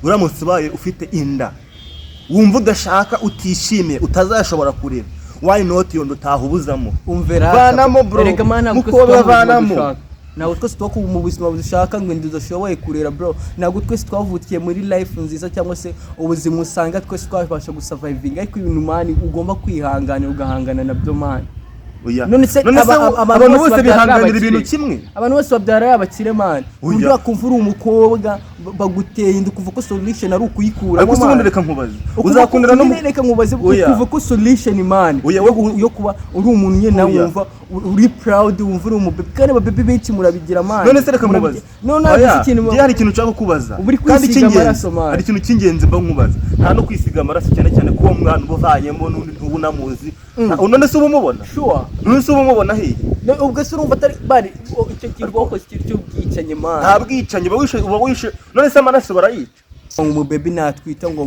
Uramutse ubaye ufite inda wumva udashaka, utishimiye, utazashobora kurera, why not iyo nda utahubuzamo? Umvera. Vanamo, bro. Erega man, ntabwo twese Mukobwa, tuba mu buzima vanamo. dushaka. Ntabwo twese tuba mu buzima dushaka ngo inda udashoboye kurera, bro. Ntabwo twese twavukiye muri life nziza cyangwa se ubuzima usanga twese twabasha gusurvivinga, ariko ibintu, man, ugomba kwihanganira, ugahangana nabyo, man. Oya. None se None se abantu abantu bose bose babyara bihanganira abakire. ibintu kimwe? Abantu bose babyara ari abakire, man? Oya. Uburyo wakumva uri umukobwa, baguteye inda, ukumva ko solution ari ukuyikuramo, Ariko se ubundi man. reka nkubaze, Ukuva uzakundana ko- no nyine reka nkubaze. Oya. Ukuva ko solution, man, Oya, yo kuba uri umuntu nyine nawe Oya. wumva uri proud, wumva uri umubebe, kandi ababebi benshi murabigira, man. None se reka nkubaze. None ntabwo Oya, uzi ikintu njye hari ikintu nshaka kubaza Uba uri kandi kwisiga cy'ingenzi. amaraso, man. Hari ikintu cy'ingenzi mba nkubaza. Nta no kwisiga amaraso, cyane cyane ko uwo mwana uba uvanyemo n'undi ntuba unamuzi. None se uba umubona? Sure. None se uba umubona hehe? No, ubwo se urumva atari bari icyo kintu wakoze, ikintu cy'ubwicanyi, man? Nta bwicanyi, uba wishe. None se amaraso barayica? Ngo umubebi natwita, ngo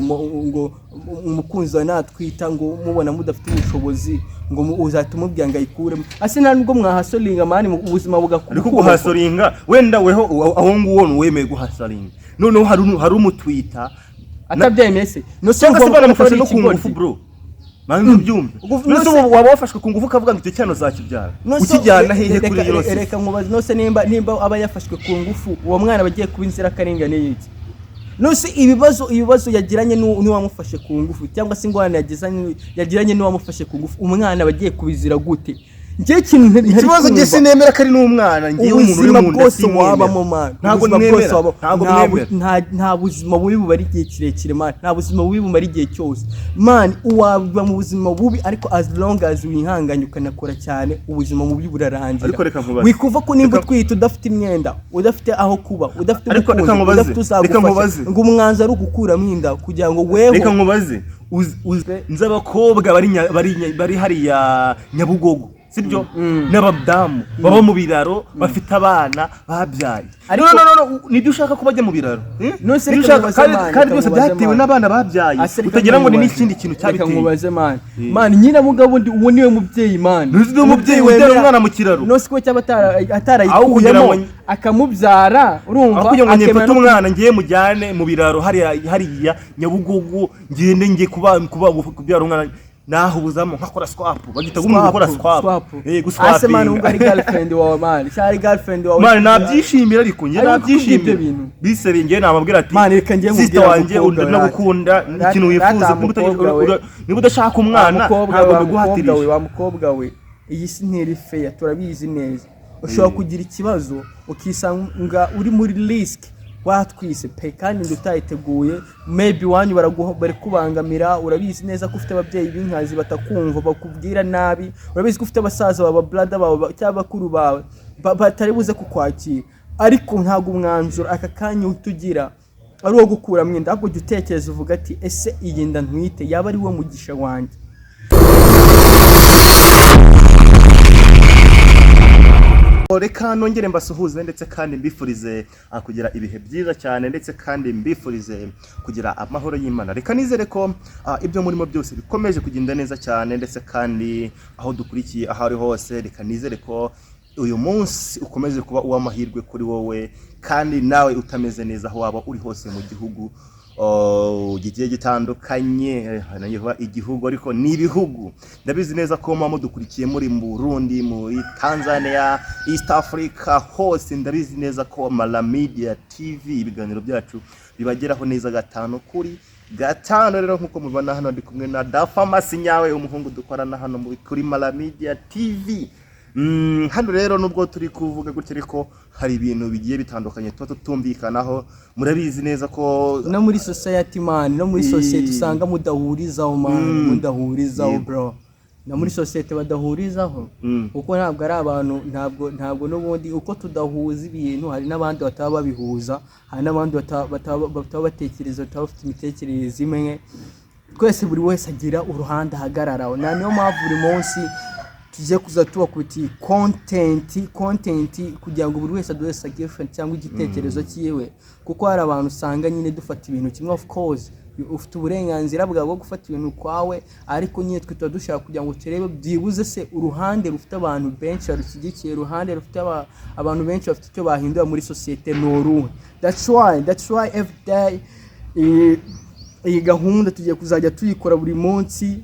umukunzi wawe natwita, ngo mubona mudafite ubushobozi, ngo uzahita umubwira ngo ayikuremo? Ase nta nubwo mwahustlinga, man, ubuzima bugakura? Ariko guhustlinga, wenda weho aho nguwo wemeye guhustlinga, noneho hari umutwita Atabyemeye se? No se cyangwa se urumva banamufashe ko no ari ku ngufu, ikigoryi? bro, manza ubyumve. None se waba wafashwe ku ngufu ukavuga ngo icyo cyana uzakibyara ukijyana hehe kuri iyo si? Reka nkubaze, nose nimba aba yafashwe ku ngufu, uwo mwana aba agiye kuba inzirakarengane y'iki? Nose ibibazo yagiranye n'uwamufashe ku ngufu, cyangwa se ingorane yagiranye n'uwamufashe ku ngufu, umwana aba agiye kubizira gute? Njye ikintu ntari Ikibazo njye kumva. sinemera ko ari n'umwana. Ngewe umuntu uri Ubuzima mu nda bwose simwemera. wabamo, man, Ntabwo ubuzima bwose mwemera. wabamo. Ntabwo mwemera. Nta buzima bubi bumara igihe kirekire, man. Nta buzima bubi bumara igihe cyose, man. Waba mu buzima bubi, ariko as long as wihanganye ukanakora cyane, ubuzima bubi burarangira. Ariko reka nkubaze. Wikuva ko nimba utwite, udafite imyenda, udafite aho kuba, udafite Ariko reka umukunzi, nkubaze. udafite Reka uzagufasha, nkubaze. ngo umwanzuro ari ugukuramo inda kugira ngo weho Reka nkubaze. Nzi abakobwa bari hariya Nyabugogo, sibyo, n'abadamu baba mu biraro bafite abana babyaye. No, no, no, no, nibyo ushaka ko bajya mu biraro, eh? None se Nibyo reka ushaka- nkubaze, kandi man, kandi reka byose nkubaze, byatewe man. n'abana babyaye, Ase reka utagira ngo ni nkubaze. n'ikindi kintu Reka cyabiteye. nkubaze, man. Man, nyina mugabo undi uwo niwe mubyeyi, man. Ntuzi ni umubyeyi ubyara umwana mu kiraro? No siko cyaba Aho kugira atarayikuyemo ngo- akamubyara, urumva, Aho kugira ngo njye akemera mfate umwana ngiye mujyane mu biraro hariya Nyabugogo, ngende njye kuba kubyara umwana, nahubuzamo nkakora swap, bagita ngo gukora swap, eh. Ase man, ubwo ari Guswapinga. girlfriend wawe, man, cyari girlfriend wawe. Man, nabyishimira, ariko njye Ariko nabyishimira. kubw'ibyo bintu. Bisebe njye namabwira ati: Man, reka njye "Sister nkubwire, wanjye, mukobwa we, ndagukunda, ikintu wifuza, rata mukobwa we. niba udashaka umwana, Wa mukobwa ntabwo we, wa mukobwa we, mbiguhatirije." wa mukobwa we, iyi si ntiri fair, turabizi neza. Ushobora kugira ikibazo ukisanga uri muri risk, watwise pe, kandi inda utayiteguye. Maybe iwanyu bari kubangamira. Urabizi neza ko ufite ababyeyi b'inkazi batakumva, bakubwira nabi. Urabizi ko ufite abasaza bawe, brother bawe cyangwa bakuru bawe batari buze kukwakira. Ariko ntabwo umwanzuro aka kanya uhita ugira ari uwo gukuramo inda, ahubwo jya utekereza uvuga ati: "Ese iyi nda ntwite yaba ari wo mugisha wanjye?" Reka nongere mbasuhuze, ndetse kandi mbifurize kugira ibihe byiza cyane, ndetse kandi mbifurize kugira amahoro y'Imana. Reka nizere ko ibyo murimo byose bikomeje kugenda neza cyane, ndetse kandi aho dukurikiye aho ari hose, reka nizere ko uyu munsi ukomeje kuba uw'amahirwe kuri wowe. Kandi nawe utameze neza, aho waba uri hose mu gihugu, oh, kigiye gitandukanye, nanjye vuga igihugu ariko ni ibihugu, ndabizi neza ko muba mudukurikiye muri mu Burundi, muri Tanzania, East Africa hose. Ndabizi neza ko Mara Media TV ibiganiro byacu bibageraho neza gatanu kuri gatanu. Rero nk'uko mubibona hano, ndi kumwe na Dafamasi nyawe, umuhungu dukorana hano kuri Mara Media TV. Hano rero nubwo turi kuvuga gutya, ariko hari ibintu bigiye bitandukanye tuba tutumvikanaho. Murabizi neza ko No muri society, man, no muri society usanga mudahurizaho, man, mudahurizaho. Bro, no muri society badahurizaho, kuko ntabwo ari abantu, ntabwo n'ubundi uko tudahuza ibintu, hari n'abandi bataba babihuza, hari n'abandi bataba batekereza, bataba bafite imitekerereze imwe. Twese, buri wese agira uruhande ahagararaho. Na niyo mpamvu buri munsi tugiye kuza tubakubitiye content kugira ngo buri wese aduhe suggestion cyangwa igitekerezo cyiwe, kuko hari abantu usanga nyine dufata ibintu kimwe. Of course ufite uburenganzira bwawe bwo gufata ibintu kwawe, ariko nyine twe tuba dushaka kugira ngo turebe byibuze se uruhande rufite abantu benshi barushyigikiye, uruhande rufite abantu benshi bafite icyo bahindura muri sosiyete ni uruhe. That's why every day Iyi gahunda tugiye kuzajya tuyikora buri munsi,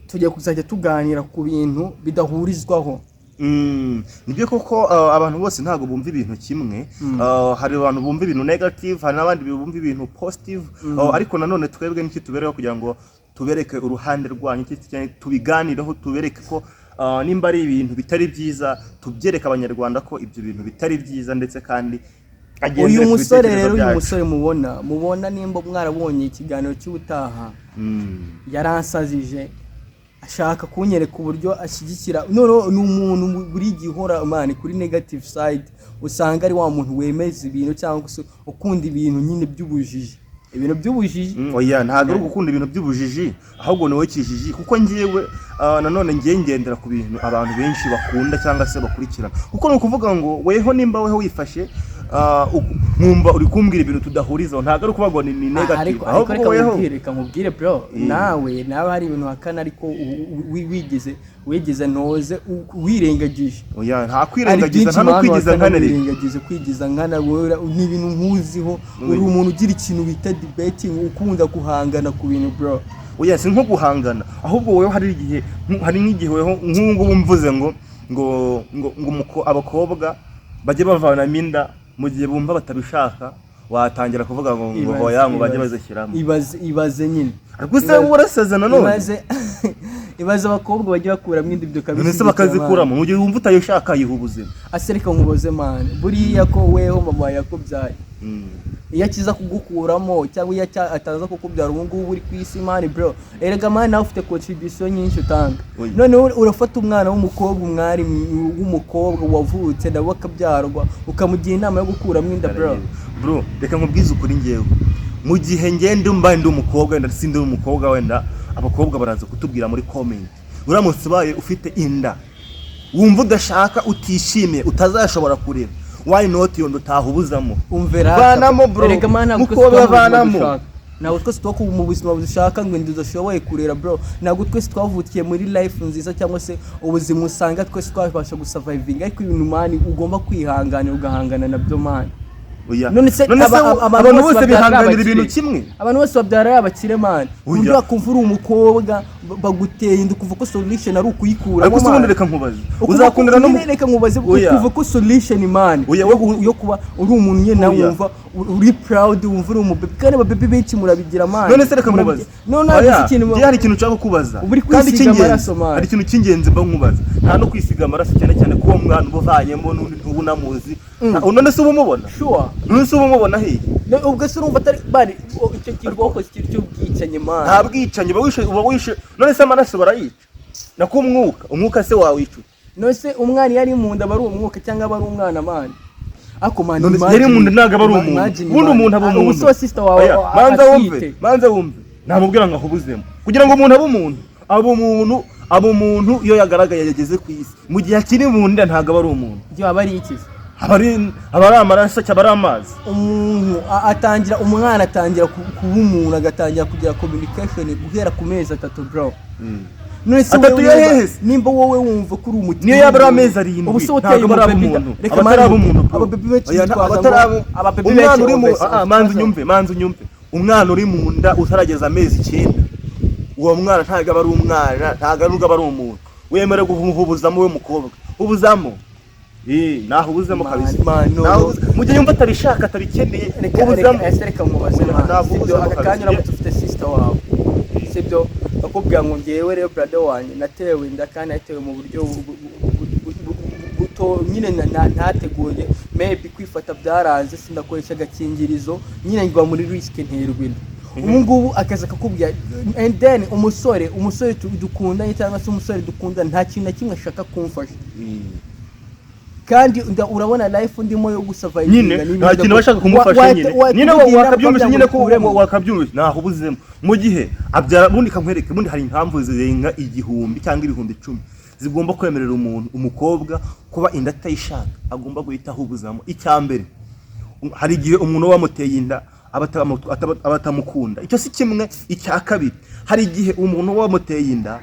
tugiye kuzajya tuganira ku bintu bidahurizwaho. Nibyo koko, abantu bose ntabwo bumva ibintu kimwe. Hari abantu bumva ibintu negative, hari n'abandi bumva ibintu positive. Ariko nanone twebwe nicyo tubereho, kugira ngo tubereke uruhande rwanyu, cyane tubiganireho, tubereke ko nimba ari ibintu bitari byiza, tubyereke Abanyarwanda ko ibyo bintu bitari byiza, ndetse kandi agendere Uyu ku musore bitekerezo rero, uyu byacu. musore mubona, nimba mwarabonye ikiganiro cy'ubutaha, yaransazije, ashaka kunyereka uburyo ashyigikira. Noneho ni umuntu buri gihe uhora, man, kuri negative side. Usanga ari wa muntu wemeza ibintu cyangwa se ukunda ibintu nyine by'ubujiji, ibintu by'ubujiji. Oya, ntabwo ari ugukunda ibintu by'ubujiji, ahubwo ni wowe kijiji, kuko ngewe nanone ngiye ngendera ku bintu abantu benshi bakunda cyangwa se bakurikirana, kuko ni ukuvuga ngo weho nimba weho wifashe, nkumva uri kumbwira ibintu tudahurizaho, ntabwo ari ukuvuga ngo ni negative, Ariko ahubwo reka weho nkubwire, reka nkubwire bro, nawe hari ibintu uhakana, ariko wigize ntoze, wirengagije. Oya, nta Hari kwirengagiza, byinshi nta no manu kwigiza uhakana, nkana rero. wirengagije, kwigiza nkana wowe ni ibintu nkuziho. Uri umuntu ugira ikintu bita debating, ukunda guhangana ku bintu, bro. Oya, si nko guhangana, ahubwo wowe hari igihe, hari nk'igihe weho nk'ubu ngubu mvuze ngo abakobwa bajye bavanamo inda mu gihe bumva batabishaka, watangira kuvuga ngo hoya, ngo bajye bazishyiramo. Ibaze, ibaze nyine. Ariko se wowe urasaza nanone. Ibaze abakobwa bajya bakuramo inda, ibyo None se kabishyigikira, man. bakazikuramo mu gihe wumva utayishaka, yiha ubuzima. Ase reka nkubaze, man, buriya ko weho mama yakubyaye, iyo akiza kugukuramo cyangwa iyo ataza kukubyara, ubu ngubu uri ku isi, man, bro, erega man, nawe ufite contribution nyinshi utanga. Oya. Noneho urafata umwana w'umukobwa, umwari w'umukobwa wavutse nawe akabyarwa, ukamugira inama yo gukuramo inda, bro? Bro, reka nkubwize ukuri, ngewe mu gihe ngenda mbaye ndi umukobwa, wenda sindi umukobwa, wenda abakobwa baraza kutubwira muri comment, uramutse ubaye ufite inda wumva udashaka, utishimiye, utazashobora kurera, why not iyo nda utahubuzamo? Umvera. Vanamo, bro. Erega man, ntabwo twese Mukobwa, tuba mu buzima vanamo. dushaka. Ntabwo twese tuba mu buzima dushaka, ngo inda udashoboye kurera, bro. Ntabwo twese twavukiye muri life nziza cyangwa se ubuzima usanga twese twabasha gusurvivinga, ariko ibintu, man, ugomba kwihanganira, ugahangana nabyo, man. Oya. None se None se abantu abantu bose bose babyara bihanganira abakire? ibintu kimwe? Abantu bose babyara ari abakire, man? Oya. Uburyo wakumva uri umukobwa, baguteye inda, ukuva ko solution ari ukuyikuramo, Ariko se ubundi, man. reka nkubaze, Ukuva uzakundana ko, nyine reka nkubaze, Oya. ukuva ko solution, man, Oya, yo kuba uri umuntu nyine nawe Oya. wumva uri proud, wumva uri umubebe, kandi ababebi benshi murabigira, man. None se reka nkubaze. None ntabwo Oya, uzi ikintu njye hari ikintu nshaka kubaza Uba uri kandi kwisiga cy'ingenzi. amaraso, man. Hari ikintu cy'ingenzi mba nkubaza, nta no kwisiga amaraso, cyane cyane ko uwo mwana uba uvanyemo n'undi ntuba unamuzi. None se uba umubona? Sure. None se uba umubona hehe? No, ubwo se urumva atari bari icyo kintu wakoze, ikintu cy'ubwicanyi, man? Nta bwicanyi, uba wishe. None se amaraso barayica? Nako umwuka se wawica? None se umwana iyo ari mu nda aba ari umwuka cyangwa aba ari umwana, man? Ako man, None se imagine- yari mu nda ntabwo aba ari umuntu. imagine, Ubundi man. umuntu aba Ah, umuntu. ubu se wa sister wawe Oya, manza wumve, atwite. manza wumve, namubwira ngo ahubuzemo. Kugira ngo umuntu abe umuntu, aba umuntu iyo yagaragaye, yageze ku isi. Mu gihe akiri mu nda ntabwo aba ari umuntu. Ibyo aba ari iki se? Aba ari amaraso cyangwa aba ari amazi. Umuntu atangira, umwana atangira kuba umuntu, agatangira kugira communication guhera ku mezi 3, bro. None se 3 wowe ya hehe se? Nimba wowe wumva ko uri umutima, Niyo yaba ari amezi 7, ubu se uteye ntabwo aba ari umubebe inda? umuntu. Reka Aba atari man, umuntu, bro. ababebi benshi Oya, bitwaza aba ngo atari ababebi umwana benshi uri mu manza unyumve, manza unyumve, umwana uri mu nda utarageza amezi 9, uwo mwana ntabwo aba ari umwana, ntabwo ari aba ari umuntu wemerewe guhubuzamo. We mukobwa, hubuzamo. Naho ubuzemo Man, kabisa. man, no, Naho no. mu gihe yumva atabishaka, atabikeneye, Reka hubuzamo. reka ese reka nkubaze, Oya, man, ntabwo sibyo? ubuzamo Aka kabisa. kanya uramutse ufite sister wawe, sibyo, bakubwira ngo ngewe rero brother wanjye natewe inda, kandi natewe mu buryo buto nyine ntateguye, maybe kwifata byaranze, sindakoresha agakingirizo, nyine ngwa muri risk, nterwa inda. Ubu ngubu akaza akakubwira, and then umusore dukundanye cyangwa se umusore dukundana nta kintu na kimwe ashaka kumfasha, kandi urabona life ndimo yo gusurvivinga. Nyine nta kintu bashaka kumufasha nyine, nyine wakabyumvise nyine ko wakabyumvise, ntaho ubuzemo. Mu gihe abyara, ubundi kankwereke, ubundi hari impamvu zirenga 1000 cyangwa 10,000 zigomba kwemerera umuntu, umukobwa, kuba inda atayishaka agomba guhita ahubuzamo. Icya mbere, hari igihe umuntu uba wamuteye inda aba atamukunda, icyo si kimwe. Icya kabiri, hari igihe umuntu uba wamuteye inda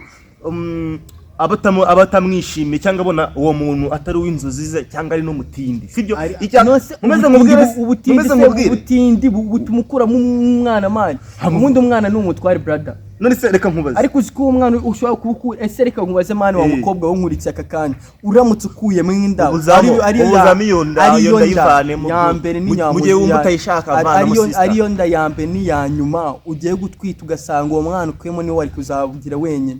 Abatamwishimiye cyangwa abona uwo muntu atari uw'inzozi ze cyangwa ari n'umutindi, sibyo? None se Mumeze ubutindi nkubwire ubutindi mumeze se nkubwire. Ubutindi butuma ukuramo umwana, man. Ubundi umwana ni umutware, brother. None se reka nkubaze. Ariko uzi ko uwo mwana ushobora kuba ese reka nkubaze, man, wa mukobwa wo nkurikiye aka kanya, uramutse ukuyemo inda Ubuzamo iyo nda, ariyo iyo nda nda yivanemo, ya mbere mu gihe wumva utayishaka, vanamo, sister. Ariyo nda ya mbere n'iya nyuma ugiye gutwita, ugasanga uwo mwana ukuyemo niwe wari kuzabugira wenyine.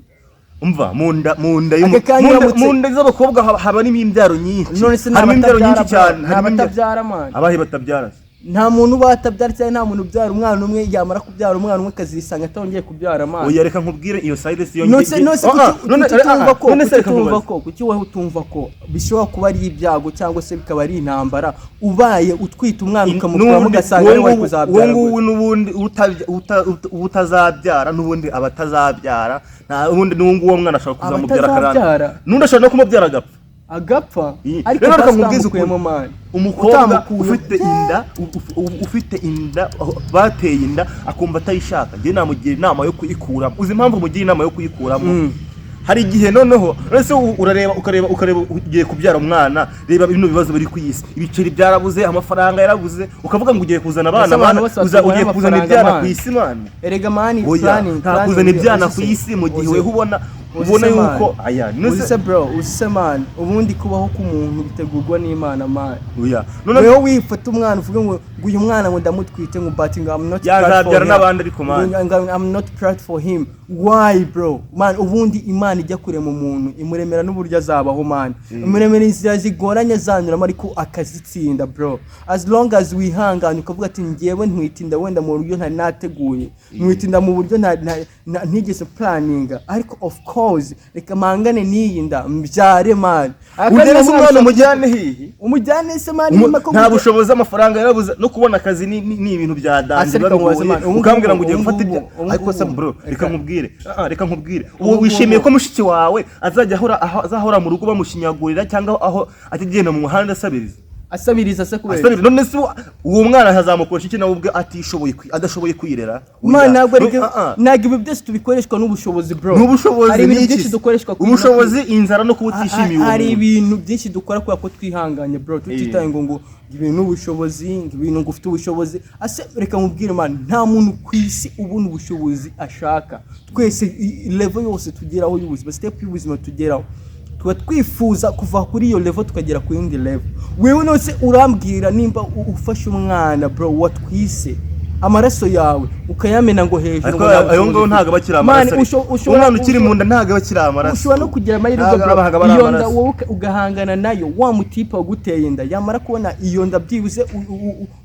Umva, mu nda Aka kanya mu nda z'abakobwa haba harimo imbyaro nyinshi. None se Harimo imbyaro nta nyinshi cyane. nta Harimo batabyara, man? Abahe batabyara se? Nta muntu uba atabyara, cyangwa nta muntu ubyara umwana umwe, yamara kubyara umwana umwe akazisanga atongeye kubyara, man. Oya, reka nkubwire, iyo side si yo. None se None kuki utumva ko none se kuki reka utumva nkubaze. ko kuki wowe utumva ko bishobora kuba ari ibyago cyangwa se bikaba ari intambara, ubaye utwite umwana ukamukuramo, ugasanga ari we wari kuzabyara Uwo nguwo gute? N'ubundi utazabyara, n'ubundi aba atazabyara. Nta ubundi n'uwo nguwo mwana ashobora kuzamubyara akaramba. Abatazabyara? N'undi ashobora no kumubyara agapfa. Agapfa. Ariko Rero reka basi nkubwize utamukuyemo, ukuri. man. Umukobwa Utamukuye. ufite inda, ufite inda, bateye inda akumva atayishaka, njye namugira inama yo kuyikuramo. Uzi impamvu mugira inama yo kuyikuramo? Hari igihe noneho ese urareba, ukareba ugiye kubyara umwana, reba bino bibazo biri ku isi, ibiceri byarabuze, amafaranga yarabuze, ukavuga ngo ugiye kuzana abana. Ese abantu Mana, bose uza batungwa ugiye kuzana n'amafaranga, ibyana man? ku isi, man. Erega man, Oya, planning nta planning kuzana ibyana uzi ku se- isi mu gihe uzi- weho ubona uzi ubona se, man. yuko aya Uzi se, bro, uzi se, man, ubundi kubaho k'umuntu bitegurwa n'Imana, man. Oya, none Wewe wifata umwana uvuge ngo uyu mwana ngo ndamutwite, ngo but ngo I'm not proud for Yazabyara him. n'abandi ariko, man. Ngo I'm not proud for him. Why, bro? Man, ubundi Imana ijya kurema umuntu imuremera n'uburyo azabaho, man. Imuremera inzira zigoranye azanyuramo ariko akazitsinda, bro. As long as wihanganye ukavuga ati ngewe ntwitinda wenda mu buryo ntari nateguye, ntwitinda mu buryo ntigeze planninga, ariko of course reka mpangane n'iyi nda mbyare, man. Ugere se umwana umujyane hehe? Umujyane se, man, nyuma ko Nta bushobozi, amafaranga yarabuze, no kubona akazi ni ibintu bya danger. Ase reka nkubaze, man, ubu Ukambwira ngo ngubu- ugiye ubu gufata ibya ngubu- ubu ariko se ngubu- bro, reka nkubwire, reka nkubwire, Ubu ubu wishimiye ngubu- ko mushiki wawe azajya ahora azahora mu rugo bamushinyagurira, cyangwa aho ajya agenda mu muhanda asabiriza? Asabiriza se kubera? Asabiriza. None se uwo mwana azamukoresha iki nawe ubwe atishoboye, adashoboye kwirera? Man, Oya. ntabwo No, ntabwo ibi byose tubikoreshwa n'ubushobozi, bro. N'ubushobozi Hari ibintu ni iki byinshi se? dukoreshwa Ubushobozi, inzara no kuba utishimiye uwo Hari muntu. ibintu byinshi dukora kubera ko twihanganye, bro, tutitaye ngo ibintu n'ubushobozi, ngo ibintu ngo ufite ubushobozi. Ase reka nkubwire, man, nta muntu ku isi ubona ubushobozi ashaka. Twese level yose tugeraho y'ubuzima, step y'ubuzima tugeraho, tuba twifuza kuva kuri iyo level tukagera ku yindi level. Wewe nose urambwira nimba ufashe umwana, bro, watwise amaraso yawe ukayamena ngo hejuru Ariko ngo nta ayo bushobozi ngayo ntabwo aba akiri Man, amaraso ariko. Umwana ukiri mu nda ntabwo aba akiri amaraso. Ushobora no kugira amahirwe, Ntabwo bro, aba ari iyo nda amaraso. wowe ugahangana nayo, wa mutipe waguteye inda yamara kubona iyo nda byibuze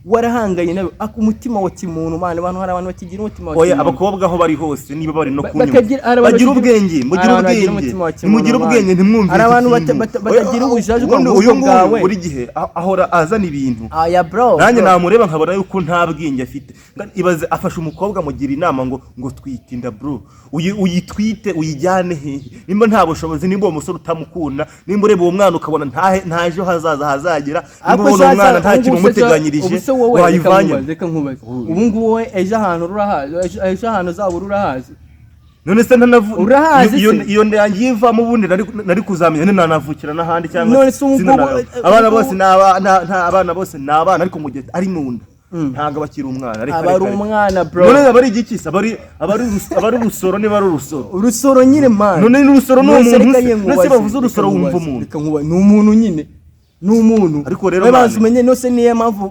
warahanganye nayo, umutima wa kimuntu, man. Abantu, hari abantu bakigira umutima wa Oya, kimuntu. abakobwa aho bari hose, niba bari no kunyumva, hari abantu bagira ubwenge, hari mugire abantu bagira ubwenge, umutima wa kimuntu, nimugire man. ubwenge, ntimwumve Hari iki abantu kintu. batagira Oya, ubujajwa ubundi mu uyu bwoko nguyu bwawe. buri gihe ahora azana ibintu. Aya, bro, Nanjye bro. namureba nkabona yuko nta bwenge afite. Ibaze afashe umukobwa amugira inama ngo twite inda, bro. Uyitwite uyijyane hehe nimba nta bushobozi, nimba uwo musore utamukunda, nimba ureba uwo mwana ukabona nta ejo hazaza hazagira, nimba Ariko ubona uwo mwana nta ubu kintu ngubu se umuteganyirije, ubu se wowe, reka wayivanye? nkubaze, reka nkubaze, ubu ngubu wowe ejo ahantu urahazi, ejo ahantu uzaba uri urahazi? None se ntanavu Urahazi se? Iyo nda yanjye ivamo ubundi nari kuzamenya ntanavukira n'ahandi cyangwa None se ubu ngubu- abana bose ni abana bose ni abana, ariko mu gihe ari mu nda ntabwo aba akiri umwana. Reka, Aba ari reka, reka. umwana, bro. None aba ari igiki se? Aba ari urusoro, niba ari urusoro. Urusoro nyine, man. None n'urusoro ni None se umuntu reka se? ye None se nkubaze, bavuze urusoro reka wumva nkubaze, umuntu? reka nkubaze, ni umuntu nyine, ni umuntu. Ariko rero We banza man- umenye nose niyo mpamvu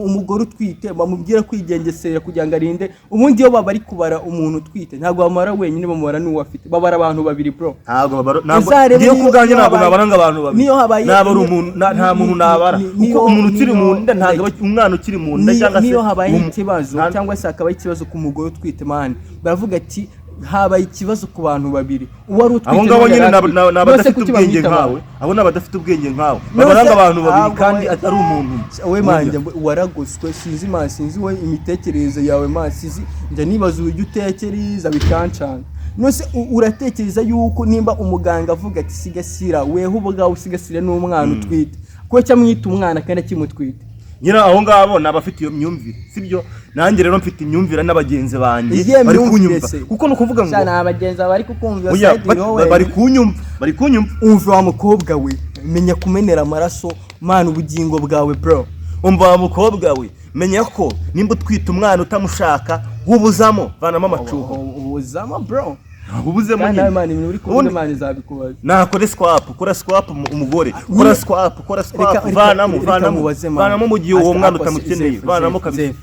umugore utwite bamubwira kwigengesera kugira ngo arinde. Ubundi iyo baba bari kubara umuntu utwite ntabwo bamara wenyine, bamubara n'uwo afite, babara abantu babiri, bro. Ntabwo babara, ntabwo Uzarebe ngiye ku bwanjye niyo ntabwo habaye- nabara ngo abantu babiri niyo habaye- naba ari umuntu nta muntu nabara, kuko umuntu ukiri mu nda ntabwo umwana ukiri mu nda cyangwa se Niyo habaye ikibazo cyangwa se hakabaho ikibazo ku mugore utwite, man, baravuga ati habaye ikibazo ku bantu babiri, uwari utwite Abo ngabo n'uwo nyine yari ni atwite. ni None se abadafite kuki ubwenge bamwita nkawe. abantu? Abo ni abadafite ubwenge nkawe None babaranga se- abantu babiri ahubwo kandi atari umuntu. We man, waragoswe, sinzi, man, sinzi we imitekerereze yawe, man, sinzi, njya nibaza uburyo utekereza bikancanga. None se uratekereza yuko nimba umuganga avuga ati sigasira weho ubwawe, usigasire n'umwana utwite, kuko cyamwita umwana kandi akimutwite? Nyine aho ngabo ni abafite iyo myumvire, sibyo? Nanjye rero mfite imyumvire n'abagenzi banjye Iyihe bari myumvire kunyumva, se? kuko ni ukuvuga ngo Cyane abagenzi bari kukumva Oya, side wowe. bari kunyumva, bari kunyumva. Umva wa mukobwa we, menya kumenera amaraso man ubugingo bwawe, bro. Umva wa mukobwa we, menya ko nimba utwita umwana utamushaka, wubuzamo, vanamo amacuho. Ubuzama, bro. Ubuzemo Kandi nawe nyine. man, ibintu uri kuvuga, Ubundi- man, izabikubaza. Nakore swap, kora swap, umugore kora swap, kora swap. Vanamo, Reka vanamo. mubaze, man. Vanamo mu gihe uwo mwana utamukeneye. Zefu, Vanamo Zefu, kabisa. Zefu.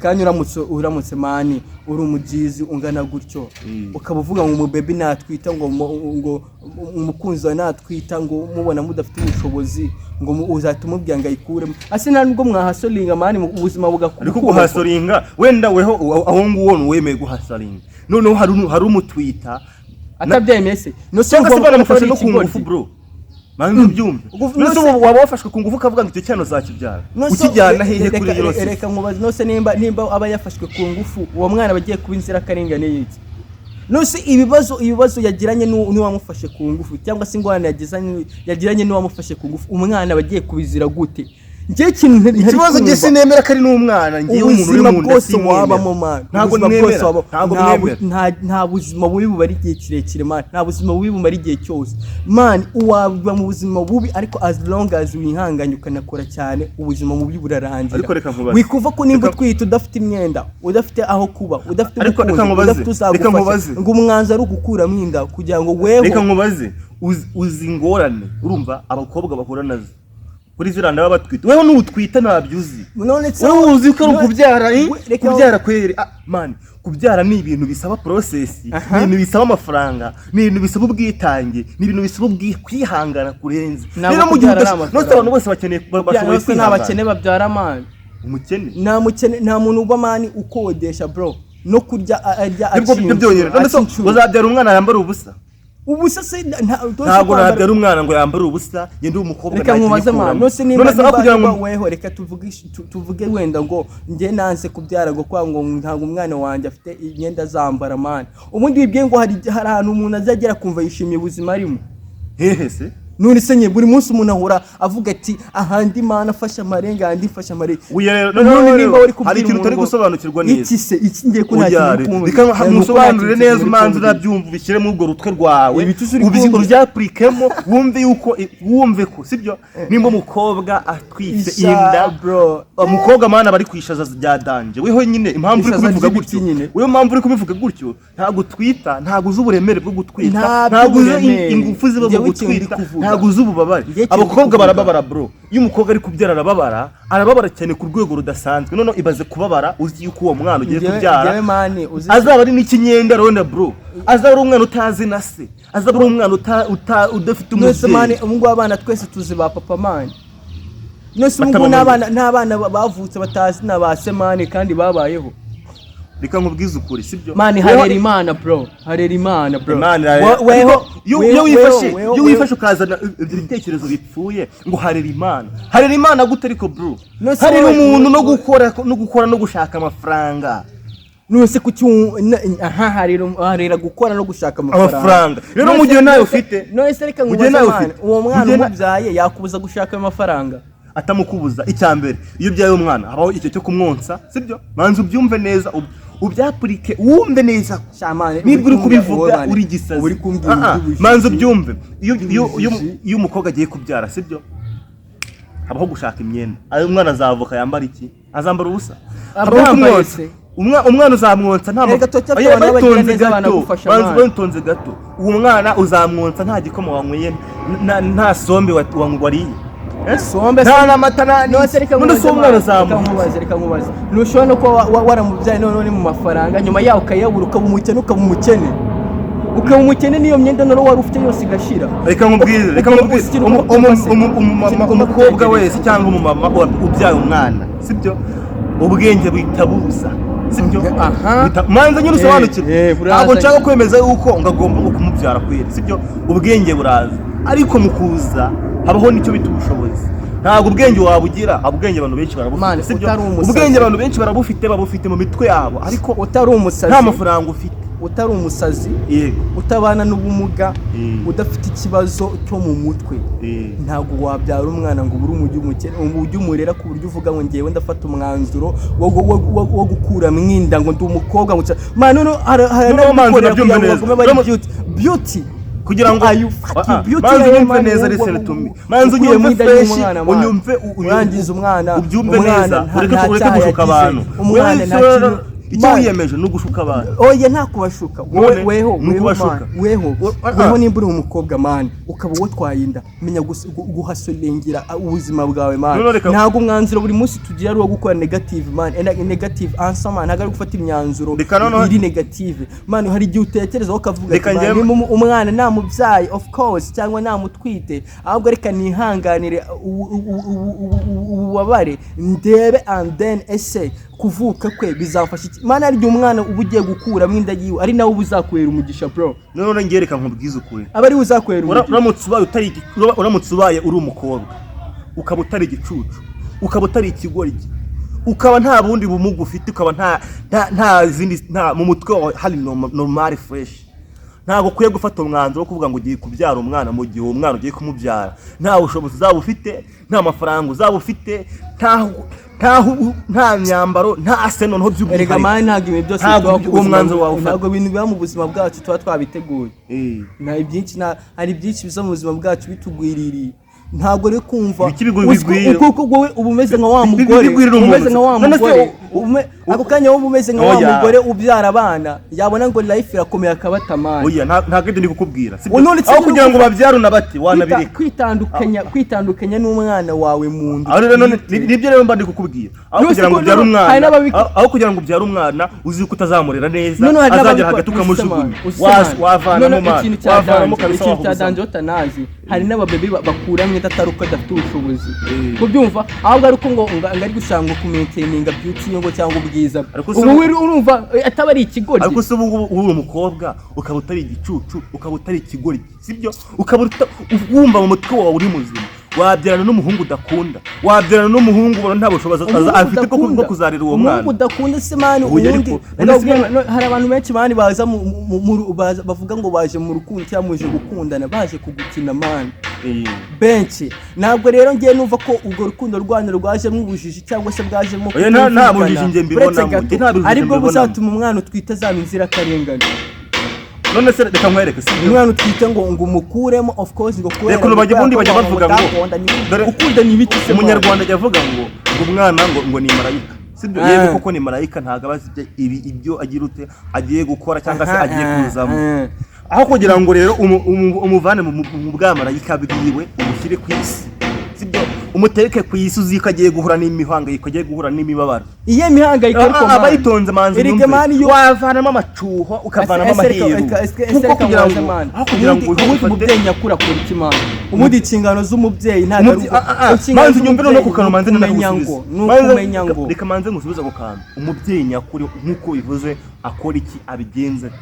Kandi uramutse man uri umugizi ungana gutyo, ukaba uvuga ngo umubebi natwita, ngo ngo umukunzi wawe natwita, ngo mubona mudafite ubushobozi, ngo uzahita umubwira ngo ayikuremo, ase nta nubwo mwahasoringa man, ubuzima bugakubaka? Ariko guhasoringa wenda weho aho nguwo wemeye guhasoringa, noneho hari umutwita Atabyemeye se? No se cyangwa se uvuga ko banamufashe atari no ku ikigoryi? ngufu, bro, manza ubyumve. None se waba wafashwe ku ngufu ukavuga ngo icyo cyana uzakibyara, ukijyana hehe kuri iyo si? Reka nkubaze, nose nimba aba yafashwe ku ngufu, uwo mwana aba agiye kuba inzirakarengane y'iki? Nose ibibazo yagiranye n'uwamufashe ku ngufu, cyangwa se ingorane yagiranye n'uwamufashe ku ngufu, umwana aba agiye kubizira gute? Njyewe ikintu ntari Ikibazo kumva, njye sinemera ko ari n'umwana. Ngewe umuntu uri ubuzima mu nda bwose simwemera. wabamo man, Ntabwo ubuzima bwose mwemera. wabamo, Ntabwo mwemera. nta buzima bubi bumara igihe kirekire man, nta buzima bubi bumara igihe cyose man. Waba mu buzima bubi, ariko as long as wihanganye ukanakora cyane, ubuzima bubi burarangira. Ariko reka nkubaze. Wikuva ko nimba utwite udafite imyenda, udafite aho kuba, udafite Ariko reka umukunzi, nkubaze. udafite Reka uzagufasha, nkubaze. ngo umwanzuro ari ugukuramo inda kugira ngo weho Reka nkubaze, uzi ingorane urumva abakobwa bahura nazo kuri ziriya nda baba batwite? Wewe n'utwita ntabyo uzi. None se Wowe uzi ko ari ukubyara, eh? Kubyara kweri, man, kubyara ni ibintu bisaba process, ni ibintu bisaba amafaranga, ni ibintu bisaba ubwitange, ni ibintu bisaba kwihangana kurenze. Ntabwo Rero mu gihe kubyara ari nose amafaranga. abantu bose bakeneye Kubyara bashoboye bose nta kwihangana. bakene babyara man. Umukene? Nta mukene, nta muntu uba man ukodesha, bro, no kurya arya Nibwo byo byonyine. None se aca inshuro. uzabyara umwana yambara ubusa? Ubusa se Ntabwo nabyara umwana ngo yambare ubusa, ngende uri umukobwa Reka nahita nkubaze man, nyikuramo. nose nimba None se aho kugira ngo niba weho, reka tuvuge tuvuge wenda ngo njye nanze kubyara ngo kwa ngo ntabwo umwana wanjye afite imyenda azambara man, ubundi wibwiye ngo hari ahantu umuntu azagera akumva yishimiye ubuzima arimo? Hehe se? None se nye buri munsi umuntu ahora avuga ati ahandi mana afashe amarenga, ahandi mfashe amarenga. Oya rero, None no, no, nimba no, uri kubwira hari ikintu umuntu utari gusobanukirwa neza. Iki se iki ngiye ko nta Oya, kintu uri kumbwira. reka Ni uko nta musobanurire kintu neza, uri umanza kumbwira. urabyumva, ubishyire muri urwo rutwe rwawe. Ibituzi uri kumbwira. Ubyapurikemo, wumve yuko, wumve ko sibyo, nimba umukobwa atwite Isha, inda, bro. Umukobwa mana bari kwishaza bya danger. Weho nyine impamvu uri Ishaza kubivuga ry'ibiti gutyo, nyine. wewe mpamvu uri kubivuga gutyo, ntabwo utwita, ntabwo uzi uburemere bwo gutwita, Nta ntabwo uzi by'uburemere. ingufu ziba mu Njyewe ikintu ndi gutwita, kuvuga. ntabwo uzi ububabare. Njyewe ikintu ndi Abakobwa kuvuga. barababara, bro. Iyo umukobwa ari kubyara arababara, arababara cyane ku rwego rudasanzwe. Noneho ibaze kubabara uzi yuko uwo mwana ugiye kubyara Njyewe man, uzi azaba ari n'ikinyendaro wenda, bro, azaba ari umwana utazi na se, azaba ari umwana udafite Nose man, umubyeyi. ubu ngubu abana twese tuzi ba papa man. Nose ubu ngubu Batabamenye. n'abana bavutse batazi na ba se man, kandi babayeho. Reka nkubwize ukuri, sibyo? Man, harera Imana, bro, harera Imana, bro. Imana irarera. Weho Ariko iyo wifashe, iyo wifashe ukazana ibyo bitekerezo bipfuye ngo harera Imana, harera Imana gute ariko, bro? Nose Harera umuntu no gukora no gushaka amafaranga. Nose kuki aha harera gukora no gushaka amafaranga. Amafaranga. Rero mu gihe nawe ufite, None se reka mu gihe nkubaze nawe man, ufite, uwo mu mwana gihe umubyaye yakubuza gushaka ayo mafaranga? Atamukubuza. Icya mbere, iyo ubyaye umwana habaho icyo cyo kumwonsa, sibyo? Manza ubyumve neza, ubyapurike, wumve neza. Sha man, Nibwo uri kumbwira- kubivuga wowe man, uri gisazi. uri kumbwira iby'ubujiji. Manza ubyumve. Iby'ubujiji. Iyo umukobwa agiye kubyara, sibyo, habaho gushaka imyenda. Ayo umwana azavuka yambara iki? Azambara ubusa. Aba Habaho yambaye kumwonsa. se. Umwana uzamwonsa nta Erega turacyafite Oya, abantu b'abagira batonze neza gato. banagufasha, Banza man. batonze gato. Uwo mwana uzamwonsa nta gikoma wanyweye, nta sombe wariye. Eh? Sombe Nta n'amata, nta None se reka none se uwo nkubaze, mwana man, reka uzamuha nkubaze, reka nkubaze, ntushobora no kuba waramubyaye none uri mu mafaranga, nyuma yaho ukayabura, ukaba umukene, n'iyo myenda none wari ufite yose igashira. Reka nkubwire, reka nkubwire. Ikintu ugomba kumva se, Umumama, ikintu ugomba umukobwa gutekereza. wese cyangwa umumama ubyaye umwana, sibyo, ubwenge buhita buza, sibyo? Aha. Manza nyine usobanukirwe. Buraza Ntabwo nshaka nyine. kwemeza yuko ngo agomba ngo kumubyara kweri, sibyo? Ubwenge buraza, ariko mu kuza habaho n'icyo bita ubushobozi. Ntabwo ubwenge wabugira, ubwenge abantu benshi barabufite, Man, sibyo? utari umusazi. Ubwenge abantu benshi barabufite, babufite mu mitwe yabo, ariko Utari umusazi. nta mafaranga ufite. Utari umusazi, utabana n'ubumuga, udafite ikibazo cyo mu mutwe, ntabwo wabyara umwana ngo ubure umujyi umukene, umujyi umurera, ku buryo uvuga ngo ngewe ndafata umwanzuro wo gukuramo inda, ngo ndi umukobwa, ngo man, noneho hari Noneho manzi n'ababikorera nabyumve kugira ngo neza. bagume bari beauty beauty. Kugira ngo Are you fucking beauty? Manzi Yawe, unyumve man, neza, listen to me. Manzi ukuyemo unyumve inda fresh, y'umwana, man. unyumve Urangiza umwana, ubyumve umwana neza, nta ureke cyaha gushuka yagize. abantu. Umwana Wewe nta rero, kintu. icyo Man, wiyemeje ni ugushuka abantu. Oya, nta kubashuka. Wowe None, weho ni weho ukubashuka. man, weho weho nimba uri umukobwa, man, ukaba uwatwaye inda, menya guhasolengera ubuzima bwawe, man. None Ntabwo umwanzuro buri munsi tugira ari uwo gukora negative, man, negative answer, man. Ntabwo ari gufata imyanzuro Reka iri negative, man. Hari igihe utekereza ukavuga Reka ati, man, njyewe nimba umwana namubyaye, of course, cyangwa namutwite, ahubwo reka nihanganire ububabare, ndebe and then ese kuvuka kwe bizamfasha iki? Man, hari igihe umwana uba ugiye gukuramo inda yiwe ari nawe uba uzakwera umugisha, bro. None ngiye, reka nkubwize ukuri. Aba ari we uzakwera umugisha. Uramutse ubaye uri umukobwa, ukaba utari igicucu, ukaba utari ikigoryi, ukaba nta bundi bumuga ufite, ukaba nta zindi, nta mu mutwe wawe hari normal fresh, ntabwo ukwiye gufata umwanzuro wo kuvuga ngo ugiye kubyara umwana mu gihe uwo mwana ugiye kumubyara nta bushobozi uzaba ufite, nta mafaranga uzaba ufite, nta myambaro, nta se, noneho Erega by'umwihariko. man, ntabwo ibintu byose Ntabwo tuba ku uwo buzima mwanzuro wawufata. Ntabwo ibintu biba mu buzima bwacu tuba twabiteguye. Nta byinshi, hari byinshi biza mu buzima bwacu bitugwiririye. Ntabwo rero kumva Ibiki uzi ko bigwira? kuko wowe uba umeze nka wa mugore, bigwirira uba umeze umuntu. nka wa None se mugore ako kanya wowe uba umeze nka wa Oya. mugore ubyara abana, yabona ngo life irakomeye akabata, man. Oya, ntabwo ibyo ndi kukubwira, sibyo? Oh, none se Aho ni kugira ngo ukuvuga babyare unabate, wanabireka. Kwitandukanya n'umwana wawe mu nda Aho rero none utwite. Nibyo rero mba ndi kukubwira, aho None se kugira ngo ko ubyare hari umwana aho kugira ngo ubyare umwana uzi ko utazamurera neza, None hari azagera n'ababikora hagati ukamujugunya. usisemana. Wavanamo None mwana ikintu cya wavanamo danger, kabisa, ikintu cya wahuza. danger utanazi, hari n'ababebi bakuramo inda atari uko adafite ubushobozi, kubyumva, ahubwo ari uko ngo ari gushaka ngo kumaintaininga beauty ye ngo cyangwa ubwiza bwe. Ariko se Ubu urumva ataba ari ikigoryi? Ariko se ubu ngubu uri umukobwa, ukaba utari igicucu, ukaba utari ikigoryi, sibyo, ukaba wumva mu mutwe wawe uri muzima, wabyarana n'umuhungu udakunda, wabyarana n'umuhungu ubona nta bushobozi Umuhungu afite bwo udakunda. bwo kuzarera uwo Umuhungu mwana? udakunda se, man? Oya, Ubundi ariko reka nkubwire, no, hari abantu benshi, man, baza bavuga ngo baje mu rukundo cyangwa muje gukundana, baje kugukina, man. Benshi. Ntabwo rero ngiye numva ko urwo rukundo rwanyu rwajemo ubujiji cyangwa se bwajemo Oya, nta kutumvikana. bujiji njye mbibonamo. Uretse gato, Njye nta bujiji aribwo mbibonamo. buzatuma umwana utwite azaba inzirakarengane. None se reka nkwereke, sibyo? Umwana utwite ngo umukuremo, of course, ngo kubera Reka ukuntu bajya ubundi bajya bavuga ngo dore ukundana ibiki se, man? Umunyarwanda ajya avuga ngo umwana ngo ni marayika, sibyo? Yego koko ni marayika, ntabwo aba azi ibyo agira ute, agiye gukora cyangwa se agiye kuzamo. Aho kugira ngo rero umuvane mu bwamarayika bwiwe, umushyire ku isi, sibyo, umutereke ku isi uzi ko agiye guhura n'imihangayiko, agiye guhura n'imibabaro. Iyihe mihangayiko ariko, man? Abayitonze manzi Erega nyumve. man, iyo Wavanamo amacuho, ukavanamo amaheru, kuko kugira ngo aho kugira ngo ubundi ufate umubyeyi nyakuri akora iki, man? Ubundi inshingano z'umubyeyi ntabwo ari inshingano Manzi nyumve noneho ku kantu, manzi ni ukumenya nanagusubize. ngo ni ukumenya ngo Reka manze ngusubize ako kantu. Umubyeyi nyakuri, nk'uko bivuze, akora iki, abigenza ate?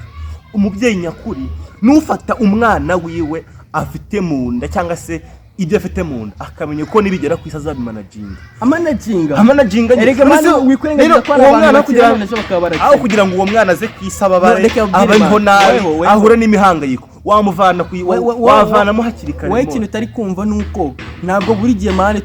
Umubyeyi nyakuri n'ufata umwana wiwe afite mu nda cyangwa se ibyo afite mu nda, akamenya ko nibigera ku isi azabimanaginga. Amanaginga. Amanaginga. Erega man, wikwirengagiza ko hari uwo abantu mwana bakiri kugira none ejo bakaba barakira. aho kugira ngo uwo mwana aze ku isi ababare, No, reka mbwire, abeho man. nabi, Weho, weho. ahure n'imihangayiko, wamuvana ku wavanamo hakiri kare. Wowe mo. ikintu utari kumva ni uko ntabwo buri gihe, man,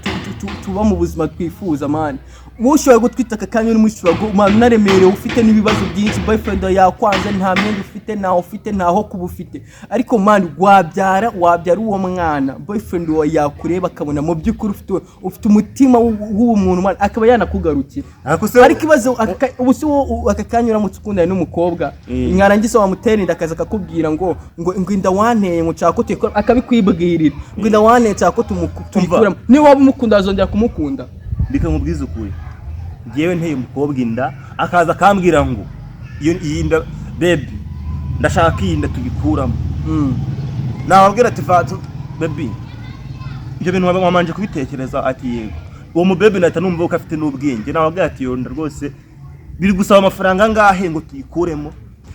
tuba mu buzima twifuza, man. Wowe ushobora gutwita aka kanya uri muri struggle, man, unaremerewe, ufite n'ibibazo byinshi, boyfriend yakwanze, nta myenda ufite, ntaho ufite, ntaho kuba ufite, ariko man, wabyara uwo mwana, boyfriend wawe yakureba akabona mu by'ukuri ufite umutima w'ubumuntu, man, akaba yanakugarukira. Ariko se Ariko ibazo ubu si wowe aka kanya uramutse ukundana n'umukobwa, mwarangiza wamutera inda, akaza akakubwira ngo inda wanteye, ngo nshaka ko tuyikora, akabikwibwirira ngo inda wanteye nshaka ko tuyikuramo, niba waba umukunda wazongera kumukunda? Reka nkubwize ukuri, njyewe nteye umukobwa inda, akaza akambwira ngo iyi nda, baby, ndashaka iyi nda tuyikuramo, nababwira ati fatu baby, ibyo bintu wamanje kubitekereza? Ati yego. Uwo mu baby nahita numva ko afite n'ubwenge. Nababwira ati iyo nda rwose biri gusaba amafaranga angahe ngo tuyikuremo?